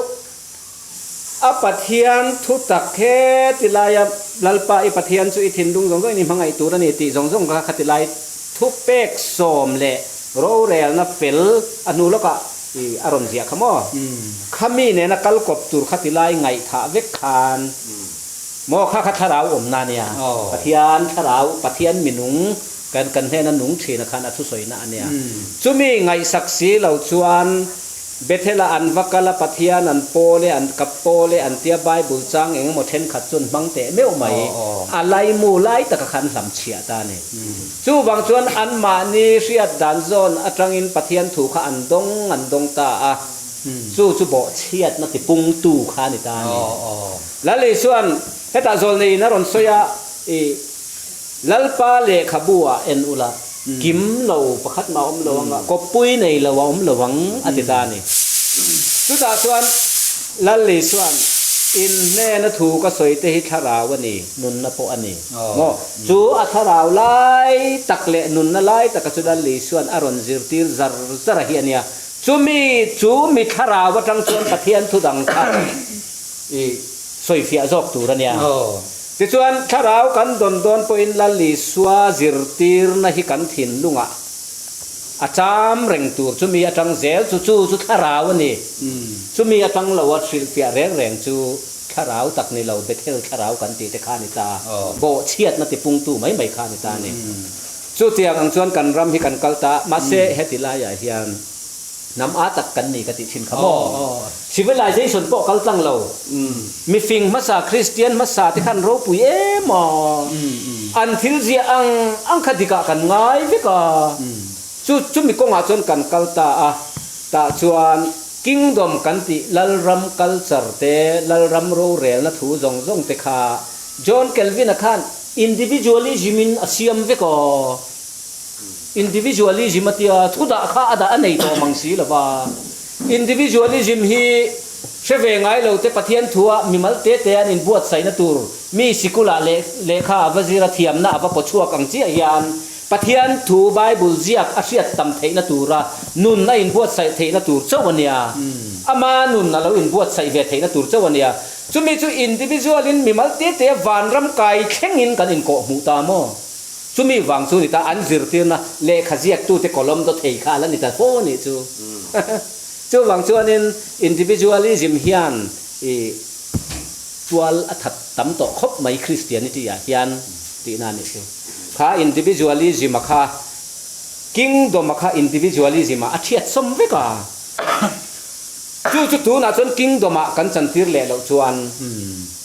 a Pathian thu tak he ti laia Lalpa i Pathian chu i thinlung zawng zawngin i hmangaih tur a ni tih zawng zawng kha khati lai thupek sawm leh rorelna fel a hnu lawkah i a rawn ziah kha maw? Khami nena kal kawp tur khati lai ngaihthah vek khan maw kha kha thlarau awmna a nia. Pathian thlarau, Pathian minung kan kan hnena nung thina khan a thusawina a nia. Chumi ngaihsak si lo chuan Bethel-ah an va kal a, Pathian an pawl e, an kap pawl e, an tia Bible chang eng emaw thenkhat chu an hmang teh meuh mai. A laimu lai taka khan hlam chhiah ta a ni. Chuvang chuan anmahni hriat dan zawn atangin Pathian thu kha an dawng an dawng ta a, chu chu bawhchhiatna tipungtu kha a ni ta a ni. Lal Isua'n hetah zawlneiin a rawn sawi a, i Lalpa lehkhabu ah en ula, kim lo pakhat mah a awm lo ang a, kawppui nei lo a awm lo ang a ti ta a ni. Chutah chuan Lal Isua'n, In hnena thu ka sawi te hi thlarau a ni, nunna pawh a ni. Maw? Chu a thlarau lai tak leh nunna lai taka chu Lal Isua'n a rawn zirtir zar zar a hi a nia. Chumi, chu mi thlarau atang chuan Pathian thu dang kha i sawifiah zawk tur a nia. Tichuan, thlarau kan dawn dawn pawhin Lal Isua zirtirna hi kan thinlungah a cham reng tur, chumi atang zel chu chu chu thlarau a ni. Chumi atang lo a hrilhfiah reng reng chu thlarau tak ni lo, Bethel thlarau kan tih te kha a ni ta, bawhchhiatna tipungtu mai mai kha a ni ta a ni. Chutiang ang chuan kan ram hi kan kal ta, mahse heti laiah hian hnam a tak kan ni ka tih thin kha maw? Civilization pawh kal tlang lo. Mifing hmasa, Kristian hmasa te khan ropui em a, an thil ziah ang ang kha dikah kan ngai vek a. Chu chumi kawngah chuan kan kal ta a, tah chuan Kingdom kan tih Lalram culture te, Lalram rorelna thu zawng zawng te kha John Calvin-a khan individualism in a siam vek a. Individualism a tia thu dah kha a dah a nei tawh mang si lo va. Individualism hi hre ve ngai lo te Pathian thua mimal te te an inbuatsaihna tur mi sikulah leh lehkha a va zir a thiamna a va paw chhuak ang chiah hian Pathian thu Bible ziak a hriat tam theihna tura nun a inbuatsaih theihna tur chauh a nia. Ama nun a lo inbuatsaih ve theihna tur chauh a nia. Chumi chu individual in mimal te te vanram kai thlengin kan inkawhhmuh ta maw? Chumi vang chu ni ta an zirtirna lehkha ziaktute kawlawm daw thei kha a la ni ta fo a nih chu. Chuvang chuanin individualism hian i tual a that tam tawh khawp mai Christianity ah hian tihna a nih chu. Kha individualism a kha kingdom a kha individualism ah a thiat sawm vek a. Chu chu tunah chuan kingdom ah kan chantir leh loh chuan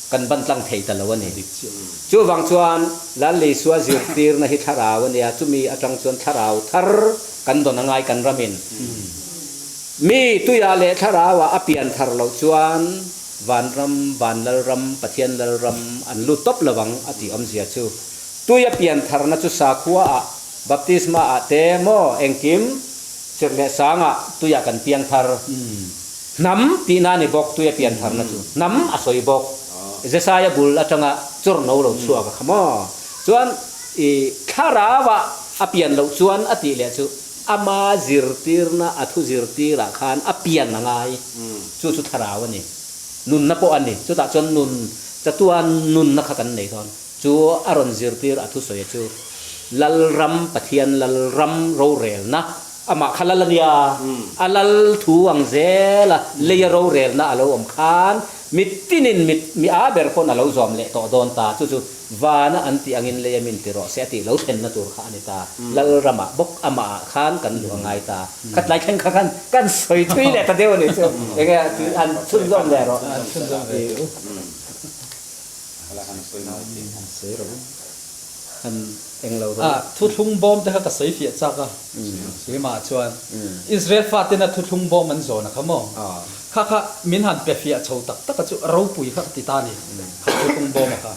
kan ban tlang thei ta lo a ni. Chuvang chuan Lal Isua zirtirna hi thlarau a nia, chumi atang chuan thlarau thar kan dawn a ngai kan ramin. Mi tuiah leh thlarauah a pian thar loh chuan vanram, van lalram, Pathian lalram an lut tawp lo ang a tih awmzia chu. Tui a pian tharna chu sakhuaah, baptisma ah te maw engkim sir leh sangah tuiah kan piang thar. Hnam tihna a ni bawk, tui a pian tharna chu hnam a sawi bawk. Jesaia bul atanga chawr no lo chhuak a kha maw? Chuan i thlarauah a pian loh chuan a tih leh chu ama zirtirna a thu zirtirah khan a pian a ngai. Chu chu thlarau a ni. Nunna pawh a ni. Chutah chuan nun chatuan nunna kha kan nei dawn. Chu a rawn zirtir a thusawi chu Lalram, Pathian Lalram rorelna, amah kha lal a nia, a lal thu ang zel a, leia rorelna a lo awm khan mi tinin mi mi a ber pawn a lo zawm leh tawh dawn ta, chu chu vana an tih angin leia min ti rawh se a tih lo thlenna tur kha a ni ta, Lalramah bawk amahah khan kan luh a ngai ta, khatlai thleng kha khan kan sawi thui leh ta deuh a nih chu, enge an chhunzawm leh rawh. A thuthlung bawm te kha ka sawi fiah chak a, keimah chuan Israel fatena thuthlung bawm an zawn a kha maw? Kha kha min han pe fiah chho tak tak a chu ropui kha ka ti ta a ni, kha thuthlung bawm a kha.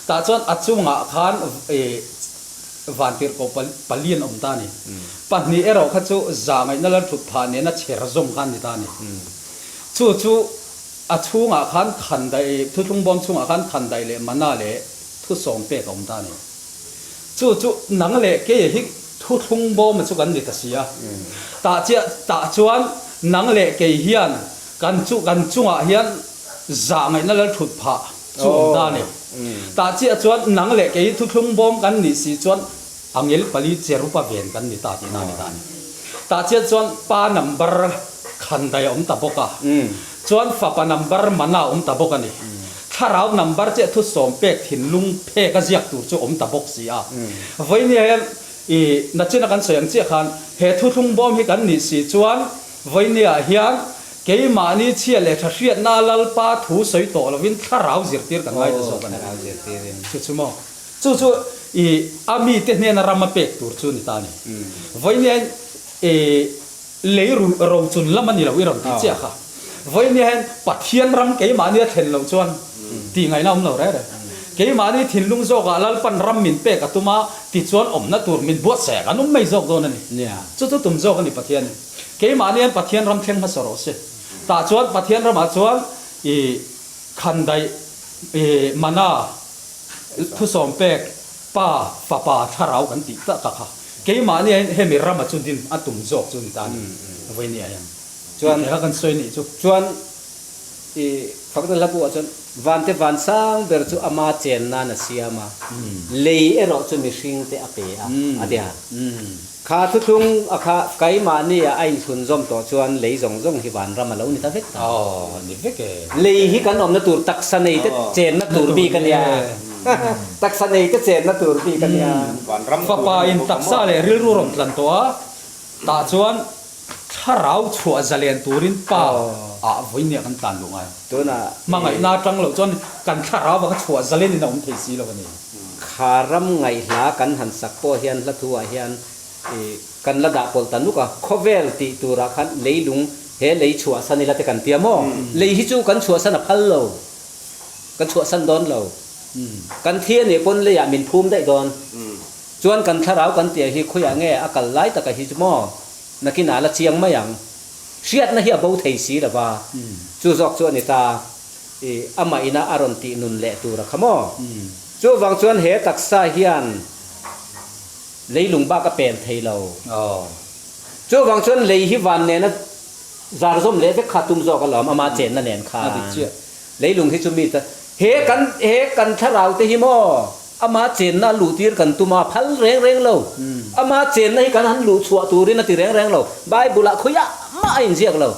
Tah chuan a chungah khan vantirhkoh pali an awm ta a ni. Pahnih erawh kha chu zahngaihna lalthut phah nena chher zawm kha an ni ta a ni. Chu chu A chhungah khan khandaih, thuthlung bawm chhungah khan khandaih leh mana leh thusawm pek a awm ta a ni. Chu chu nang leh keia hi Thuthlung bawma chu kan ni ta si a. Tah chiah tah chuan nang leh kei hian kan chu kan chungah hian zah ngaihna lal thut phah chu awm ta a ni. Tah chiah chuan nang leh kei thuthlung bawm kan nih si chuan angel pali cherupa ven kan ni ta tihna a ni ta a ni. Tah chiah chuan pa number khandai a awm ta bawk a. Chuan fapa number mana a awm ta bawk a ni. Thlarau number chiah thu sawm pek thinlung phek a ziak tur chu awm ta bawk si a. Vawinia hian i nachina kan sawi ang chiah khan he thuthlung bawm hi kan nih si chuan vawinia hian keimahni chhia leh tha hriatna Lalpa thu sawi tawh lovin thlarau zirtir kan ngai ta zawk a ni. Chu chu maw? Chu chu i a mite hnena ram a pek tur chu ni ta a ni. Vawinia hian i Lei rochun lam a ni lo i rawn tih chiah kha. Vawinia hian Pathian ram keimahni a thlen loh chuan tih ngaihna awm lo reng reng. Keimahni thinlung zawkah Lalpan ram min pek a tum a, tichuan awmna tur min buatsaih kan awm mai zawk dawn a ni. Chu chu tum zawk a ni Pathianin. Keimahni hian Pathian ram thleng hmasa rawh se. Tah chuan Pathian ramah chuan i khandaih i mana thusawm pek Pa, Fapa, Thlarau kan tih tak a kha. Keimahni ah hian hemi rama chu din a tum zawk chu ni ta a ni. Vawinia hian. Chuan Tih kha kan sawi nih chu. Chuan i fakna hla buah chuan Vante van sang ber chu ama chen nan a siam a, lei erawh chu mihring te a pe a, a ti a. Kha thuthlung a kha keimahni ah a inthlunzawm tawh chuan lei zawng zawng hi vanram a lo ni ta vek ta. Aw, ni vek e. Lei hi kan awmna tur taksa nei te chenna tur bik a nia. Taksa nei te chenna tur bik a nia. Vanram tur Fapa a ni in bawk a taksa maw? leh rilru rawn tlan tawh a, tah chuan thlarau chhuah zalen turin Pa ah vawinia kan tlan luh ngai. Tunah Hmangaihna atang loh chuan kan thlarau ah kha chhuah zalen in a awm thei si lo a ni. Kha ram ngaihhla kan han sak pawh hian hla thu ah hian ih kan la dah pawlh ta nuk a, khawvel tih turah khan leilung he lei chhuahsan ila te kan tia maw? Lei hi chu kan chhuahsan a phal lo, kan chhuahsan dawn lo. Kan thi a nih pawn leiah min phum daih dawn. Chuan kan thlarau kan tih hi khawiah nge a kal lai taka hi chu maw? Nakinah a la chiang mai ang. Hriatna hi a bo thei si lo va, chu zawk chu a ni ta. I amah ina a rawn tih nun leh tur a kha maw? Chuvang chuan he taksa hian leilung bak a pel thei lo. Chuvang chuan lei hi van nena zarzawm leh vek kha tum zawk alawm ama chenna nen khan. Leilung hi chu mi ta he kan he kan thlarau te hi maw ama chenna a luh tir kan tum a phal reng reng lo. Ama chenna hi kan han luh chhuah turin a ti reng reng lo. Bible ah khawiah mah a inziak lo.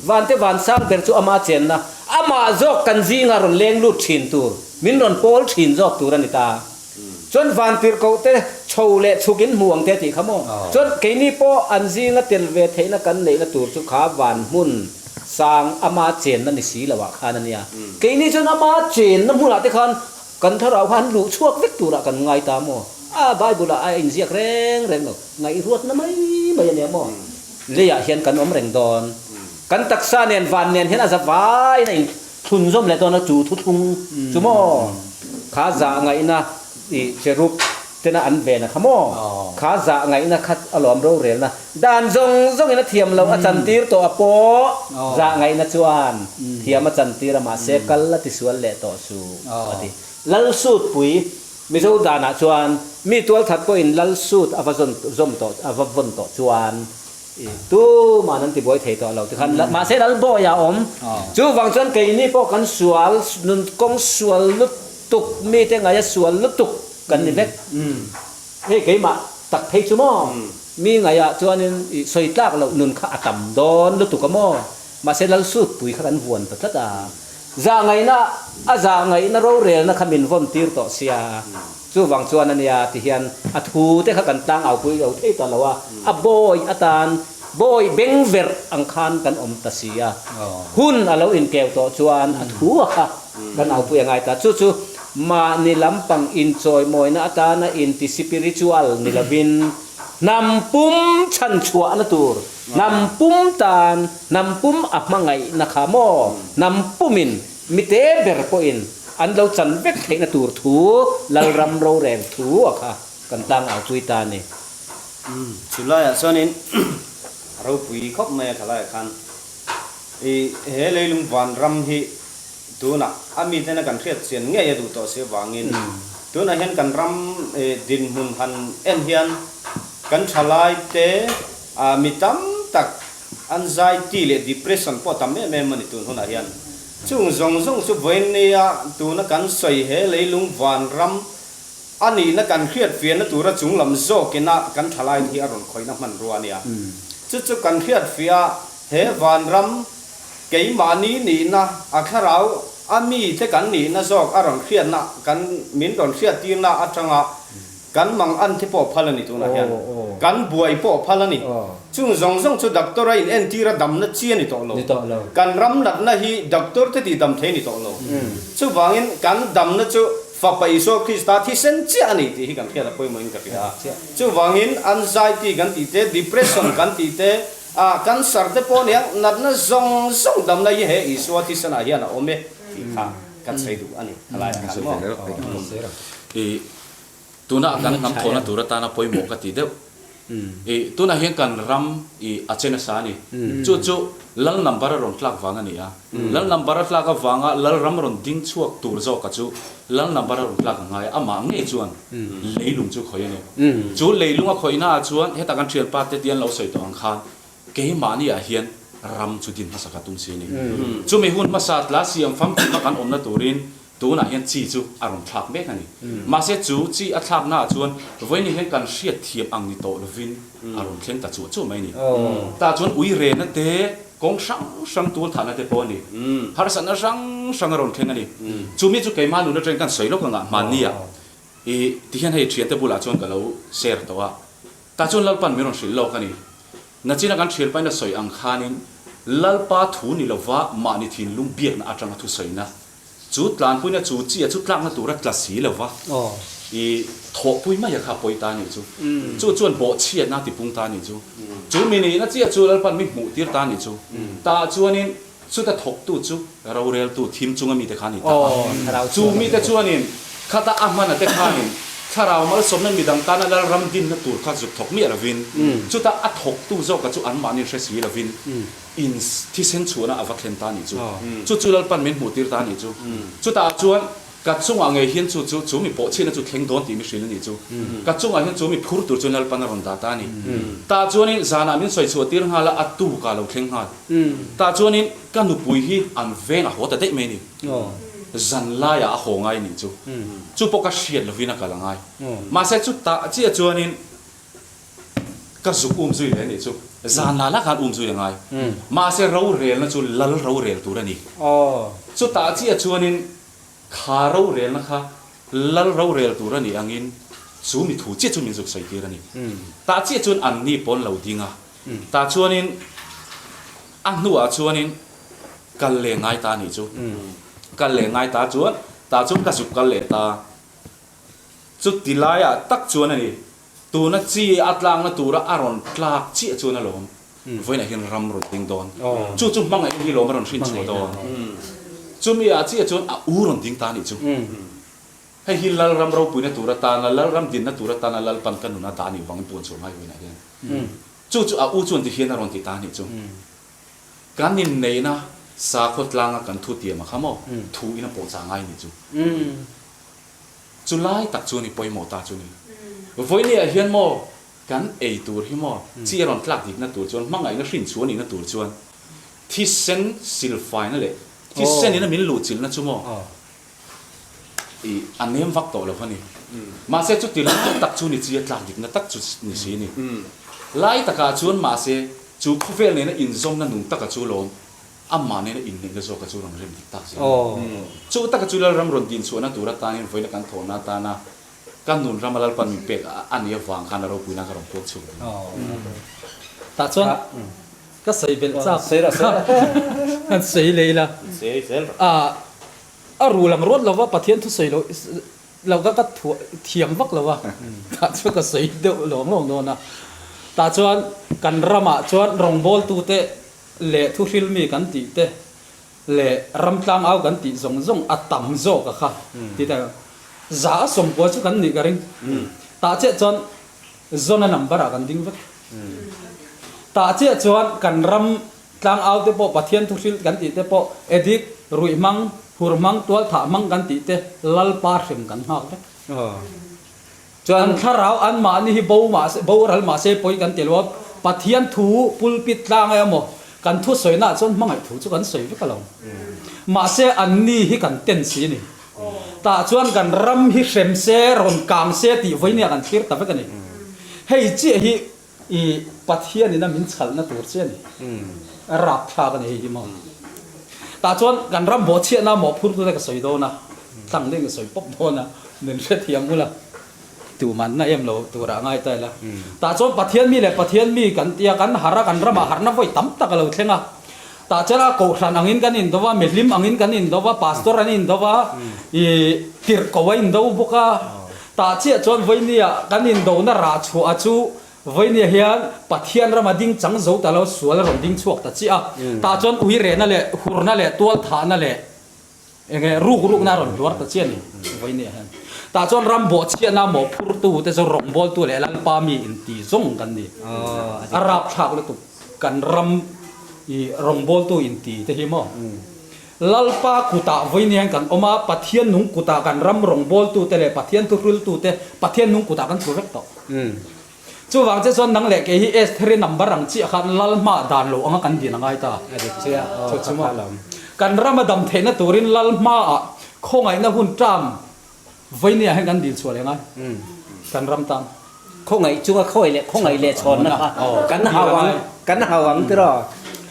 Vante van sang ber chu ama chenna, amah zawk kan zingah rawn leng lut thin tur, min rawn pawl thin zawk tur a ni ta. Chuan vantirhkoh te chho leh chhuk in hmu ang te tih kha maw? Chuan keini pawh an zinga tel ve theihna kan neihna tur chu kha van hmun sang ama chenna ni si loah khan a nia. Keini chuan ama chenna hmunah te khan kan thlarau kha an luh chhuak vek turah kan ngai ta maw? A Bible ah a inziak reng reng lo, ngaihruatna mai mai a nia maw? Leiah hian kan awm reng dawn. Kan taksa nen van nen hian a za vaiin a inthlunzawm leh dawn a, chu thuthlung chu maw? Kha zah ngaihna i cherub tena an ven a kha maw? Kha zah ngaihna kha alawm rorelna dan zawng zawngin a thiam loh a chantir tawh a pawh zah ngaihna chuan thiam a chantir a mahse kal a tisual leh tawh suh a ti. Lalsutpui Mizo danah chuan mi tualthat pawhin lal suit a va zawn zawm tawh a va vawn tawh chuan i tuman an tibuai thei tawh lo tikhan mahse lal bawi a awm. Chuvang chuan keini pawh kan sual nun kawng sual lutuk mite ngaia sual lutuk kan ni vek. Hei keimah tak phei chu maw mi ngaiah chuanin i sawi tlak loh nun kha a tam dawn lutuk a maw mahse lal suit pui kha kan vuan ta tlat a. Zahngaihna, a zahngaihna rorelna kha min vawn tir tawh sia, chuvang chuan a nia ti hian a thu te kha kan tlang au pui lo thei ta lo a, a bawi atan bawi beng verh ang khan kan awm ta si a, hun a lo inkeu tawh chuan a thu a kha kan au pui a ngai ta. Chu chu mahni lampang inchawimawina atana inti sipiritual ni lovin hnam pum chhanchhuahna tur, Hnam pum tan, hnam pum a hmangaihna kha maw? Hnam pumin mite ber pawhin an lo chan vek theihna tur thu, Lalram rorel thu a kha kan tlang au pui ta a ni. Chulaiah chuanin a ropui khawp mai a thalaiah khan i he leilung vanram hi tunah a mitena kan hriat chian ngei a duh tawh si avangin tunah hian kan ram dinhmun han en hian. Kan thalai te mi tam tak anxiety leh depression pawh a tam em em a ni tun hunah hian. Chung zawng zawng chu vawiinnia tuna kan sawi he leilung vanram a nihna kan hriatfiahna tura chunglam zawkina kan thalai te hi a rawn khawihna hmanrua a nia. Chu chu kan hriatfiah a he vanram keimahni nihna a thlarau a mite kan nihna zawk a rawn hriatna kan min rawn hriattirna atanga Kan mang an te pawh phal a ni tunah hian. Kan buai pawh phal a ni. Chung zawng zawng chu doctor a in entir a damna chi a ni tawh lo. Kan ram natna hi doctor te tih dam thei a ni tawh lo. Chuvangin kan damna chu Fapa Isua Krista thisen chiah a ni tih hi kan hriat a pawimawhin ka hria a. Chuvangin anxiety kan tih te, depression kan tih te, ah cancer te pawh aniang natna zawng zawng damna hi he Isua thisenah hian a awm e tih kha kan sawi duh a ni. Khalaiah khan maw? Tuna kan hnam thawhna tur atana pawimawh ka ti deuh. I tunah hian kan ram i a che nasa a ni. Chu chu lal number a rawn tlak vang a ni a. Lal number a tlak avanga lal ram rawn ding chhuak tur zawka chu lal number a rawn tlak a ngai a, amah ngei chuan leilung chu khawih a ni. Chu leilung a khawihna ah chuan heta kan thianpa te tian lo sawi tawh ang khan keimahni ah hian ram chu din hmasa ka tum si a ni. Chumi hun hmasa tla siam famkima kan awmna turin Tunah hian chi chu a rawn thlak mek a ni. Mahse chu chi a thlaknaah chuan vawiin hian kan hriat thiam ang ni tawh lovin a rawn thleng ta chuah chuah mai a ni. Tah chuan ui rena te, kawng hrang hrang tual thahna te pawh a ni. Harsatna hrang hrang a rawn thleng a ni. Chumi chu keimah nun atangin kan sawi lawk ang ah hmanni ah i tihian hei thiante bulah chuan ka lo share tawh a. Tah chuan Lalpan min rawn hrilh lawk a ni. Nachina kan thian pain a sawi ang khanin Lalpa thu ni lova mahni thinlung biakna atanga thusawina Chu tlanpuina chu chi a chu tlakna tura tla si lo va, i thawhpui mai a kha pawi ta nih chu. Chu chuan bawhchhiatna a tipung ta nih chu. Chu mi nihna chiah chu Lalpan mi hmuhtir ta nih chu. Tah chuanin chuta thawktu chu roreltu thim chunga mite kha a ni ta a. Chu mite chuanin khata a hmana te khanin thlarau malsawmna midang tana Lalram dinna tur kha zuk thawk miah lovin chuta a thawktu zawka chu anmahni hre si lovin In thisen chhuahna a va thlen ta nih chu. Chu chu Lalpan min hmuhtir ta nih chu. Chutah chuan ka chungah ngei hian chu chu chu mi pawhchhiatna chu thleng dawn tih mi hrilh a nih chu. Ka chungah hian chu mi phur tur chuan Lalpan a rawn dah ta a ni. Tah chuanin zanah min sawi chhuahtir nghal a, a tukah lo thleng nghal. Tah chuanin ka nupui hi an veng a haw ta daih mai a ni. Zan laiah a haw ngai a nih chu. Chu pawh ka hriat lovin a kal a ngai. Mahse chutah chiah chuanin Ka zuk um zui leh anih chu. Zan la la khan um zui a ngai. Mahse rorelna chu lal rorel tur a ni. Chutah chiah chuanin kha rorelna kha lal rorel tur a nih angin chu mi thu chiah chu min zuk sawi tir a ni. Tah chiah chuan an ni pawn lo ding a. Tah chuanin a hnuah chuanin kal leh ngai ta a nih chu. Kal leh ngai ta chuan tah chuan ka zuk kal leh ta. Chuti laiah tak chuan a ni. Tuna chi a tlakna tura a rawn tlak chiah chuan a lawm. Vawiinah hian ram rawn ding dawn. Chu chu hmangaihna hi lawm a rawn hrin chhuah dawn. Chumi ah chiah chuan a u rawn ding ta a nih chu. Hei hi Lalram ropuina tur atana, Lalram dinna tur atana Lalpan ka nun a dah a nih vangin puan chhuah ngai vawiinah hian. Chu chu a u chuan ti hian a rawn ti ta a nih chu. Kan inneihna sakhaw tlanga kan thu tiam a kha maw? Thu in a pawhchah ngai a nih chu. Chu lai tak chu ni pawimawh ta chu ni. Vawinia hian maw kan ei tur hi maw chi a rawn tlak dikna tur chuan hmangaihna hrin chu a nihna tur chuan thisen silfaina leh thisen ina min luhchilhna chu maw i a nem vak tawh lo a ni. Mahse chuti lai tak chu ni chi a tlak dikna tak chu ni si ni. Lai takah chuan mahse chu khawvel nena inzawmna nung taka chu lawm Amah nena inneihna zawka chu rawn rem dik tak zel a ni. Chu taka chu Lalram rawn din chhuahna tur atanin vawiina kan thawhna atana kan nun rama Lalpan min pek a nih avang khan a ropuina ka rawn puak chhuak duh. Tah chuan ka sawi belh chak kan sawi leh ila. A ru lang ruat lova Pathian thu sawi loh lo ka ka thiam vak lo a, tah chuan ka sawi deuh lawng lawng dawn a. Tah chuan kan ramah chuan rawngbawltute leh thuhrilmi kan tih te leh ramtlang au kan tih zawng zawng a tam zawk a kha ti ta za a sawmkua chu kan nih ka ring tah chiah chuan zona number ah kan ding vek tah chiah chuan kan ram tlang au te pawh Pathian thuhril kan tih te pawh edik ruih hmang hur hmang tual thah hmang kan tih te Lalpa hrem kan nghak vek. Chuan. An thlarau anmahni hi bo mah se, boral mah se pawi kan ti lo a, Pathian thu pulpit tlang emaw kan thusawi naah chuan hmangaih thu chu kan sawi vek alawm. Mahse anni hi kan ten si a ni. Tah chuan kan ram hi hrem se, rawn kang se tih vawinia kan thlir ta vek a ni. Hei chiah hi I Pathian in a min chhalhna tur che a ni. A rapthlak a ni hei hi maw. Tah chuan kan ram bawhchhiahna mawhphurtute ka sawi dawn a, tlang deuhin ka sawi pawp dawn a, min hrethiam ula, tumanna em lo turah ngai ta ila. Tah chuan Pathian mi leh Pathian mi kan tia kan harh a, kan ramah harhna vawi tam tak a lo thleng a. Tah chuan a kohhran angin kan indo va, mihlim angin kan indo va, pastor an indo va, i tirhko a indo bawk a. Tah chiah chuan Vawinia kan indona rah chhuah a chu Vawinia hian Pathian rama ding chang zo ta lo sual a rawn ding chhuak ta chiah a. Tah chuan ui rehna leh hurna leh tual thahna leh enge ruk rukna a rawn hluar ta chiah a ni Vawinia hian. Tah chuan ram bawhchhiahna mawhphurtu te chu rawngbawltu leh Lalpa mi inti zawng kan ni. A rapthlak lutuk kan ram i rawngbawltu inti te hi maw. Lalpa kutah vawiin hian kan awm a, Pathian nung kutah kan ram rawngbawltute leh Pathian thuhriltute Pathian nung kutah kan tlu vek tawh. Chuvang che chuan nang leh kei hi Estheri number ang chiah khan Lal hmaah dan lo anga kan din a ngai ta. Chu chu maw? Kan rama dam theihna turin Lal hmaah khawngaihna hun term Vawinia hian kan dil chhuah leh ngai kan ram tan. Khawngaih chunga khawi leh khawngaih leh chhawnna kha kan hau ang kan hau ang tiraw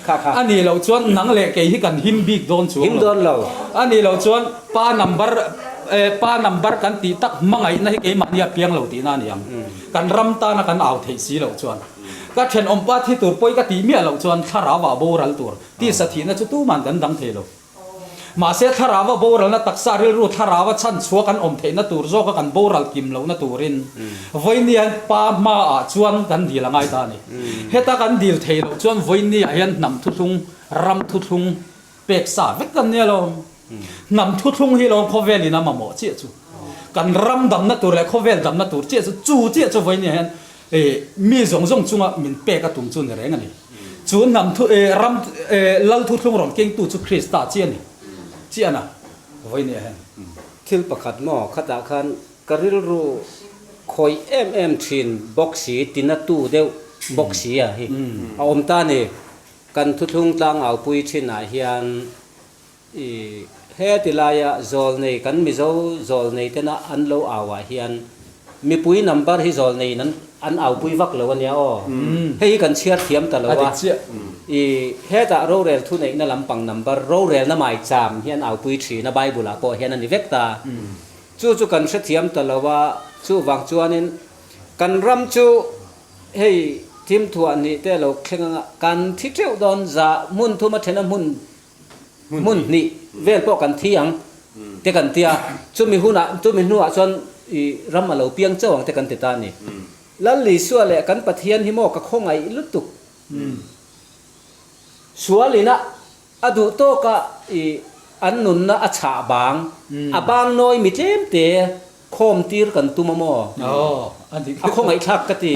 kha kha. A nih loh chuan nang leh kei hi kan him bik dawn chuang lo. Him dawn lo. A nih loh chuan pa number pa number kan tih tak hmangaihna hi keimahni a piang lo tihna a ni ang. Kan ram tana kan au theih si loh chuan. Ka thenawmpa thi tur pawi ka tih miah loh chuan thlarau ah boral tur tisa thihna chu tuman kan dang thei lo. Mahse, thlarau a boralna taksa rilru thlarau a chhan chhuak an awm theihna tur zawka kan boral kim lohna turin vawiin hian Pa hmaah chuan kan dil a ngai ta a ni. Heta kan dil theih loh chuan vawiin hian hnam thuthlung, ram thuthlung pek sa vek kan nia lo. Hnam thuthlung hi lawm khawvel in a mamawh chiah chu. Kan ram damna tur leh khawvel damna tur chiah chu chu chiah chu vawiin hian Mi zawng zawng chunga min pek a tum chu ni reng a ni. Chu hnam thu ram lal thuthlung rawn kengtu chu Krista chi a ni. Chi a na vawi nia hian. Thil pakhat maw khatah khan ka rilru khawih em em thin bawk si, tinatu deuh bawk si a hi a awm ta ni. Kan thuthlung tlangaupui thinah hian I heti laia zawlnei kan Mizo zawlnei tena an lo au ah hian mipui number hi zawlnei in an aupui vak lo ania aw. Hei hi kan chhiar thiam ta lo a. I hetah rorel thuneihna lampang number rorelna maicham hi an aupui thin a Bible ah pawh hian a ni vek ta. Chu chu kan hrethiam ta lo a, chuvang chuanin kan ram chu hei thimthuah nih te lo thleng anga kan thi teuh dawn za hmun thuma thena hmun Hmun hnih vel pawh kan thi ang te kan ti a, chumi hunah chumi hnuah chuan i ram a lo piang chauh ang te kan ti ta a ni. Lal Isua leh kan Pathian hi maw ka khawngaih lutuk. Sual ina a duh tawka i an nunna a chhah bang, a bang nawi mi tlem te Khawm tir kan tum a maw? A khawngaihthlak ka ti.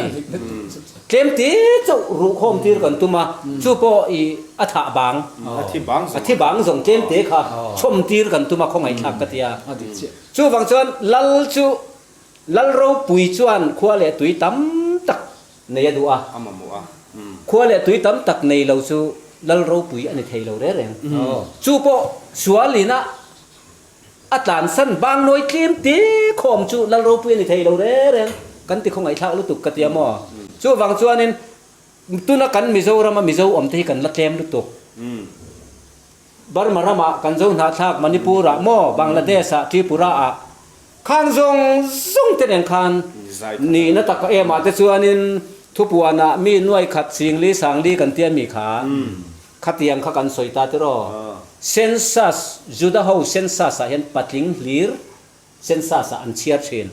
Tlem te chauh ruh khawm tir kan tum a, chu pawh i a thah bang, a thi bang zawng tlem te kha chhawm tir kan tum a, khawngaihthlak ka ti a. Chuvang chuan Lal chu, Lal ropui chuan khua leh tui tam tak nei a duh a. Khua leh tui tam tak nei lo chu Lal ropui a ni thei lo reng reng. Chu pawh sual ina A tlansan bang nawi tlem te khawm chu Lal ropui a ni thei lo reng reng kan ti khawngaihthlak lutuk ka ti a maw? Chuvang chuanin tuna kan Mizoram a Mizo awm te hi kan la tlem lutuk. Burma ramah kan zo hnahthlak Manipur ah maw Bangladesh ah Tripura ah khang zawng zawng te nen khan nihna tak em ah te chuanin thupuan ah mi nuai khat singli sangli kan tia mi kha Khatiang kha kan sawi ta tiraw? Census, Juda ho census ah hian patling hlir census ah an chhiar thin.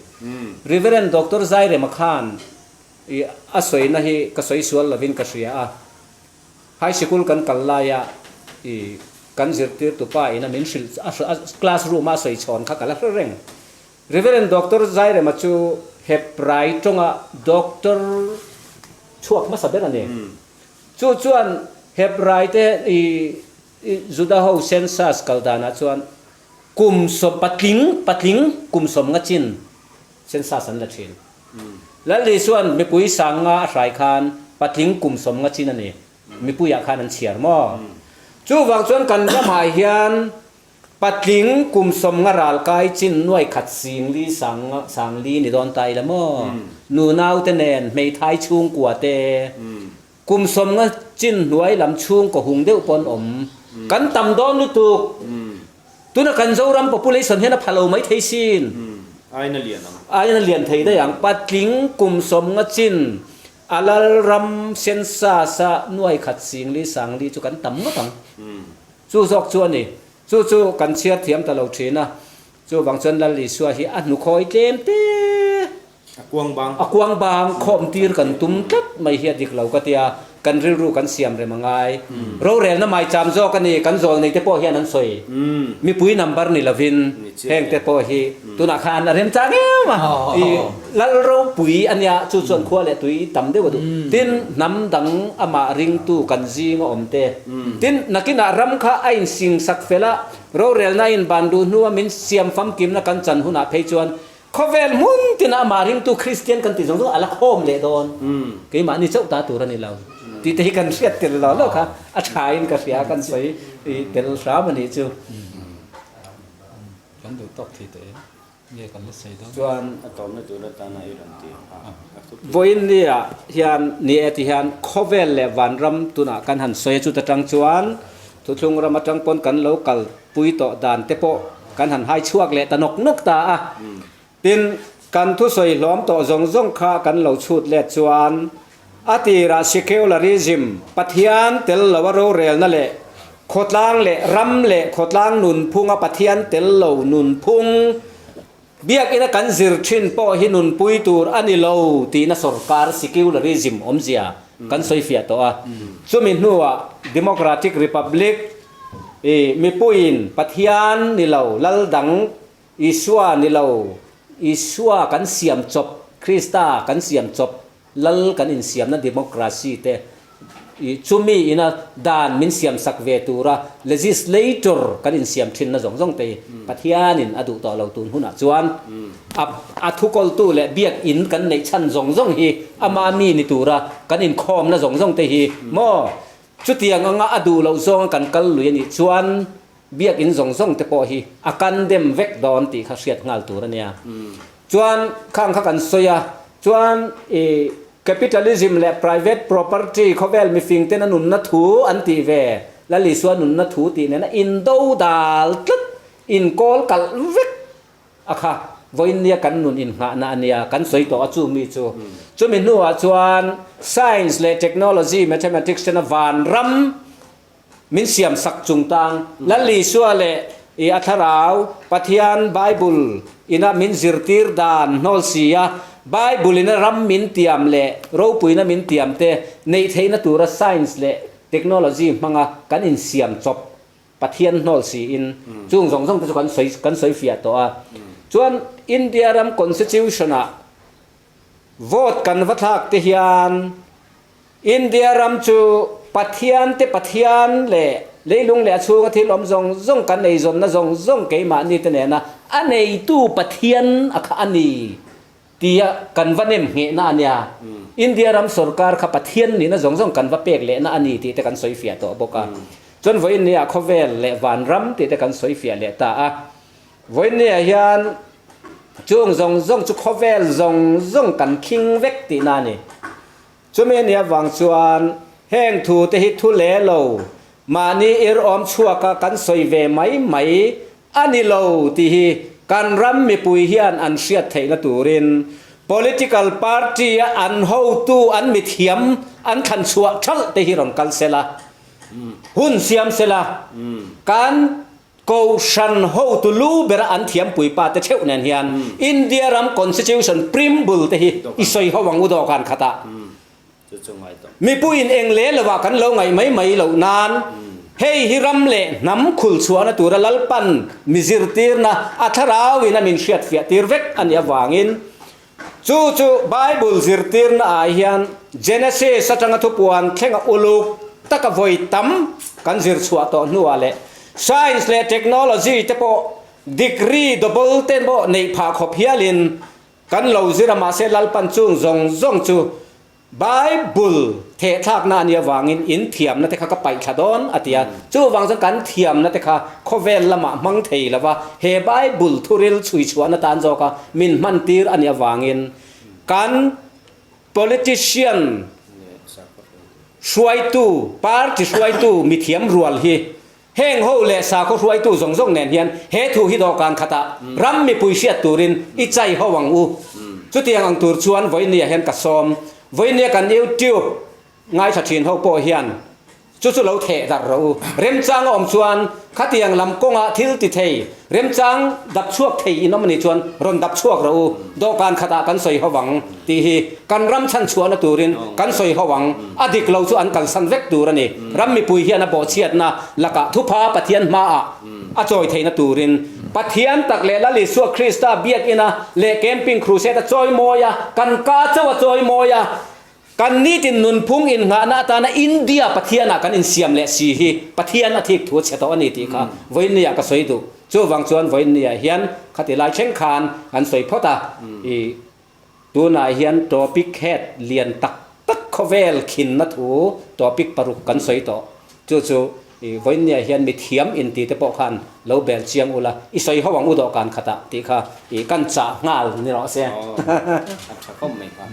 Reverend Doctor Zairema khan i a sawina hi ka sawi sual lovin ka hria a. High sikul kan kal laia i kan zirtirtu pa ina min hrilh a class room a a sawi chhawn kha ka la hre reng. Reverend Doctor Zairema chu Hebrai tawnga doctor chhuak hmasa ber a ni. Chu chuan Hebraite i Juda ho census kal danah chuan kum sawm patling patling kum sawm nga chin census an la thin. Lal Isua'n mipui 5000 a hrai khan patling kum 50 chin a ni. Mipuiah khan an chhiar maw? Chuvang chuan kan ramah hian patling kum 50 ral kai chin nuai khat sing li sang sang li ni dawn ta ila maw? Nunaute nen hmeithai chhungkua te kum 50 chin hnuai lam chhungkaw hung deuh pawn awm kan tam dawn lutuk. Tuna kan Zoram population hian a pha lo mai thei sin. Aina lian ang. Aina lian thei daih ang. Patling kum 50 chin a lal ram census a nuai khat sing li sang li chu kan tam ngawt ang. Chu zawk chu a ni. Chu chu kan chhiar thiam ta lo thin a. Chuvang chuan Lal Isua hi a hnukhawi tlem te. A kuang bang. A kuang bang khawm tir kan tum tlat mai hi a dik lo ka tia, kan rilru kan siam rem a ngai. Rorelna maicham zawk a ni, kan zawl nei te pawh hian an sawi. Mipui number ni lovin heng te pawh hi tunah khan a remchang em a, i lal ropui a nia, chu chuan khua leh tui tam deuh a duh. Tin, hnam dang amah ringtu kan zing a awm te. Tin, nakinah ram kha a insingsak fel a, rorelna a inban duh hnua min siam famkimna kan chan hunah phei chuan Khawvel hmun tina amah ringtu Kristian kan tih zawng zawng a la khawm leh dawn. Keimahni chauh ta tur a ni lo. Tih te hi kan hriat tel lo lo kha a thain ka hria kan sawi tel hram a nih chu. Kan duh tawk thei tawh em? Nge kan la sawi dawn? Chuan a tawmna tur atana i rawn ti a, a thu pui. Vawiin nia hian ni e ti hian khawvel leh vanram tunah kan han sawi a chuta tang chuan thuthlung ram atang pawn kan lo kal pui tawh dan te pawh kan han hai chhuak leh ta nawk nawk ta a. Tin, kan thusawi hlawm tawh zawng zawng kha kan lo chhut let chuan a tirah secularism, Pathian tel lo a rorelna leh khawtlang leh ram leh khawtlang nunphunga Pathian tel lo nunphung, Biakina kan zir thin pawh hi nunpui tur a ni lo tihna sorkar secularism awmzia kan sawi fiah tawh a. Chumi hnuah Democratic Republic i mipuiin Pathian ni lo, lal dang Isua ni lo, Isua kan siam chawp, Krista kan siam chawp, Lal kan insiamna democracy te i chumi ina dan min siamsak ve tura legislator kan insiam thinna zawng zawng te hi Pathianin a duh tawh lo tun hunah chuan a a thukawltu leh biakinn kan neih chhan zawng zawng hi ama mi ni tura kan inkhawmna zawng zawng te hi maw chutiang anga a duh loh zawnga kan kal lui a nih chuan Biakinn zawng zawng te pawh hi a condemn vek dawn tih kha hriat nghal tur a nia. Chuan khang kha kan sawi a, chuan i capitalism leh private property khawvel mifing ten a nunna thu an tih ve, Lal Isua nunna thu tih nena indo dal tlat, inkawl kalh vek a kha vawiin nia kan nun inngahna a nia, kan sawi tawh a chu mi chu. Chumi hnuah chuan science leh technology, mathematics tena vanram, Min siam sak chung tang Lal Isua leh i a thlarau Pathian Bible ina min zirtir dan hnawl si a, Bible ina ram min tiam leh ropuina min tiam te neih theihna tura science leh technology hmanga kan insiam chawp Pathian hnawl siin chung zawng zawng te chu kan sawi kan sawi fiah tawh a. Chuan India ram constitution ah vote kan va thlak te hian India ram chu Pathian te Pathian leh leilung leh a chhunga thil awm zawng zawng kan eizawnna zawng zawng keimahni te nena a neitu Pathian a kha a ni tia kan va nem nghehna a nia. India ram sorkar kha Pathian nihna zawng zawng kan va pek lehna a ni tih te kan sawi fiah tawh bawk a. Chuan vawiin nia khawvel leh vanram tih te kan sawi fiah leh ta a. Vawiin nia hian chung zawng zawng chu khawvel zawng zawng kan khing vek tihna a ni. Chumi a nih avang chuan heng thu te hi thu leh lo, mahni ir awm chhuaka kan sawi ve mai mai a ni lo tih hi kan ram mipui hian an hriat theihna turin political party-a an hotu an mithiam an thlan chhuah thalh te hi rawn kal sela, hun siam sela, kan Kohhran hotu lu bera an thiampui pa te theuh nen hian India ram Constitution preamble te hi i sawi ho ang u dawhkan khatah. Mipuiin eng leh lovah kan lo ngaih mai mai loh nan hei hi ram leh hnam khul chhuahna tura Lalpan mi zirtirna a thlarauin a min hriatfiah tir vek a nih avangin Chu chu Bible zirtirna ah hian Genesis atanga thupuan thlenga uluk taka vawi tam kan zir chhuah tawh hnuah leh Science leh Technology te pawh degree double te pawh neih phah khawp hialin. Kan lo zir a, mahse Lalpan chung zawng zawng chu Bible thehthlakna a nih avangin in thiamna te kha ka paih thla dawn a ti a. Chuvang chuan kan thiamna te kha khawvel lamah hmang thei lo va, he Bible thuril chhui chhuahna tan zawka min hman tir a nih avangin kan politician hruaitu, party hruaitu mithiam rual hi Heng ho leh sakhaw hruaitu zawng zawng nen hian he thu hi dawhkan khatah ram mipui hriat turin i chai ho ang u. Chutiang ang tur chuan vawinia hian ka sawm. Vawinia kan YouTube ngaithla thin ho pawh hian chu chu lo theh darh rawh u. Remchang a awm chuan khatiang lam kawngah thil ti thei, remchang dap chhuak thei in awm a nih chuan rawn dap chhuak rawh u. Dawhkan khatah kan sawi ho ang tih hi kan ram chhan chhuahna turin kan sawi ho ang. A dik lo chu an kalsan vek tur a ni. Ram mipui hian a bawhchhiatna lakah thupha Pathian hmaah a chawi theihna turin Pathian tak leh Lal Isua Krista biakina leh camping crusade a chawi mawi a, kan ka chauh a chawi mawi a, kan nitin nunphung innghahna atana India Pathianah kan insiam leh si hi Pathian a thik thu a chhe tawh a ni tih kha vawiinniah ka sawi duh. Chuvang chuan vawiinniah hian khati lai thleng khan kan sawi phawt a, i Tunah hian topic head lian tak tak khawvel khinna thu topic paruk kan sawi tawh. Chu chu i vawiinniah hian mithiam inti te pawh khan lo bel chiang ula, i sawi ho ang u dawhkan khatah tih kha i kan chah nghal ni rawh se. A tha khawp mai kha.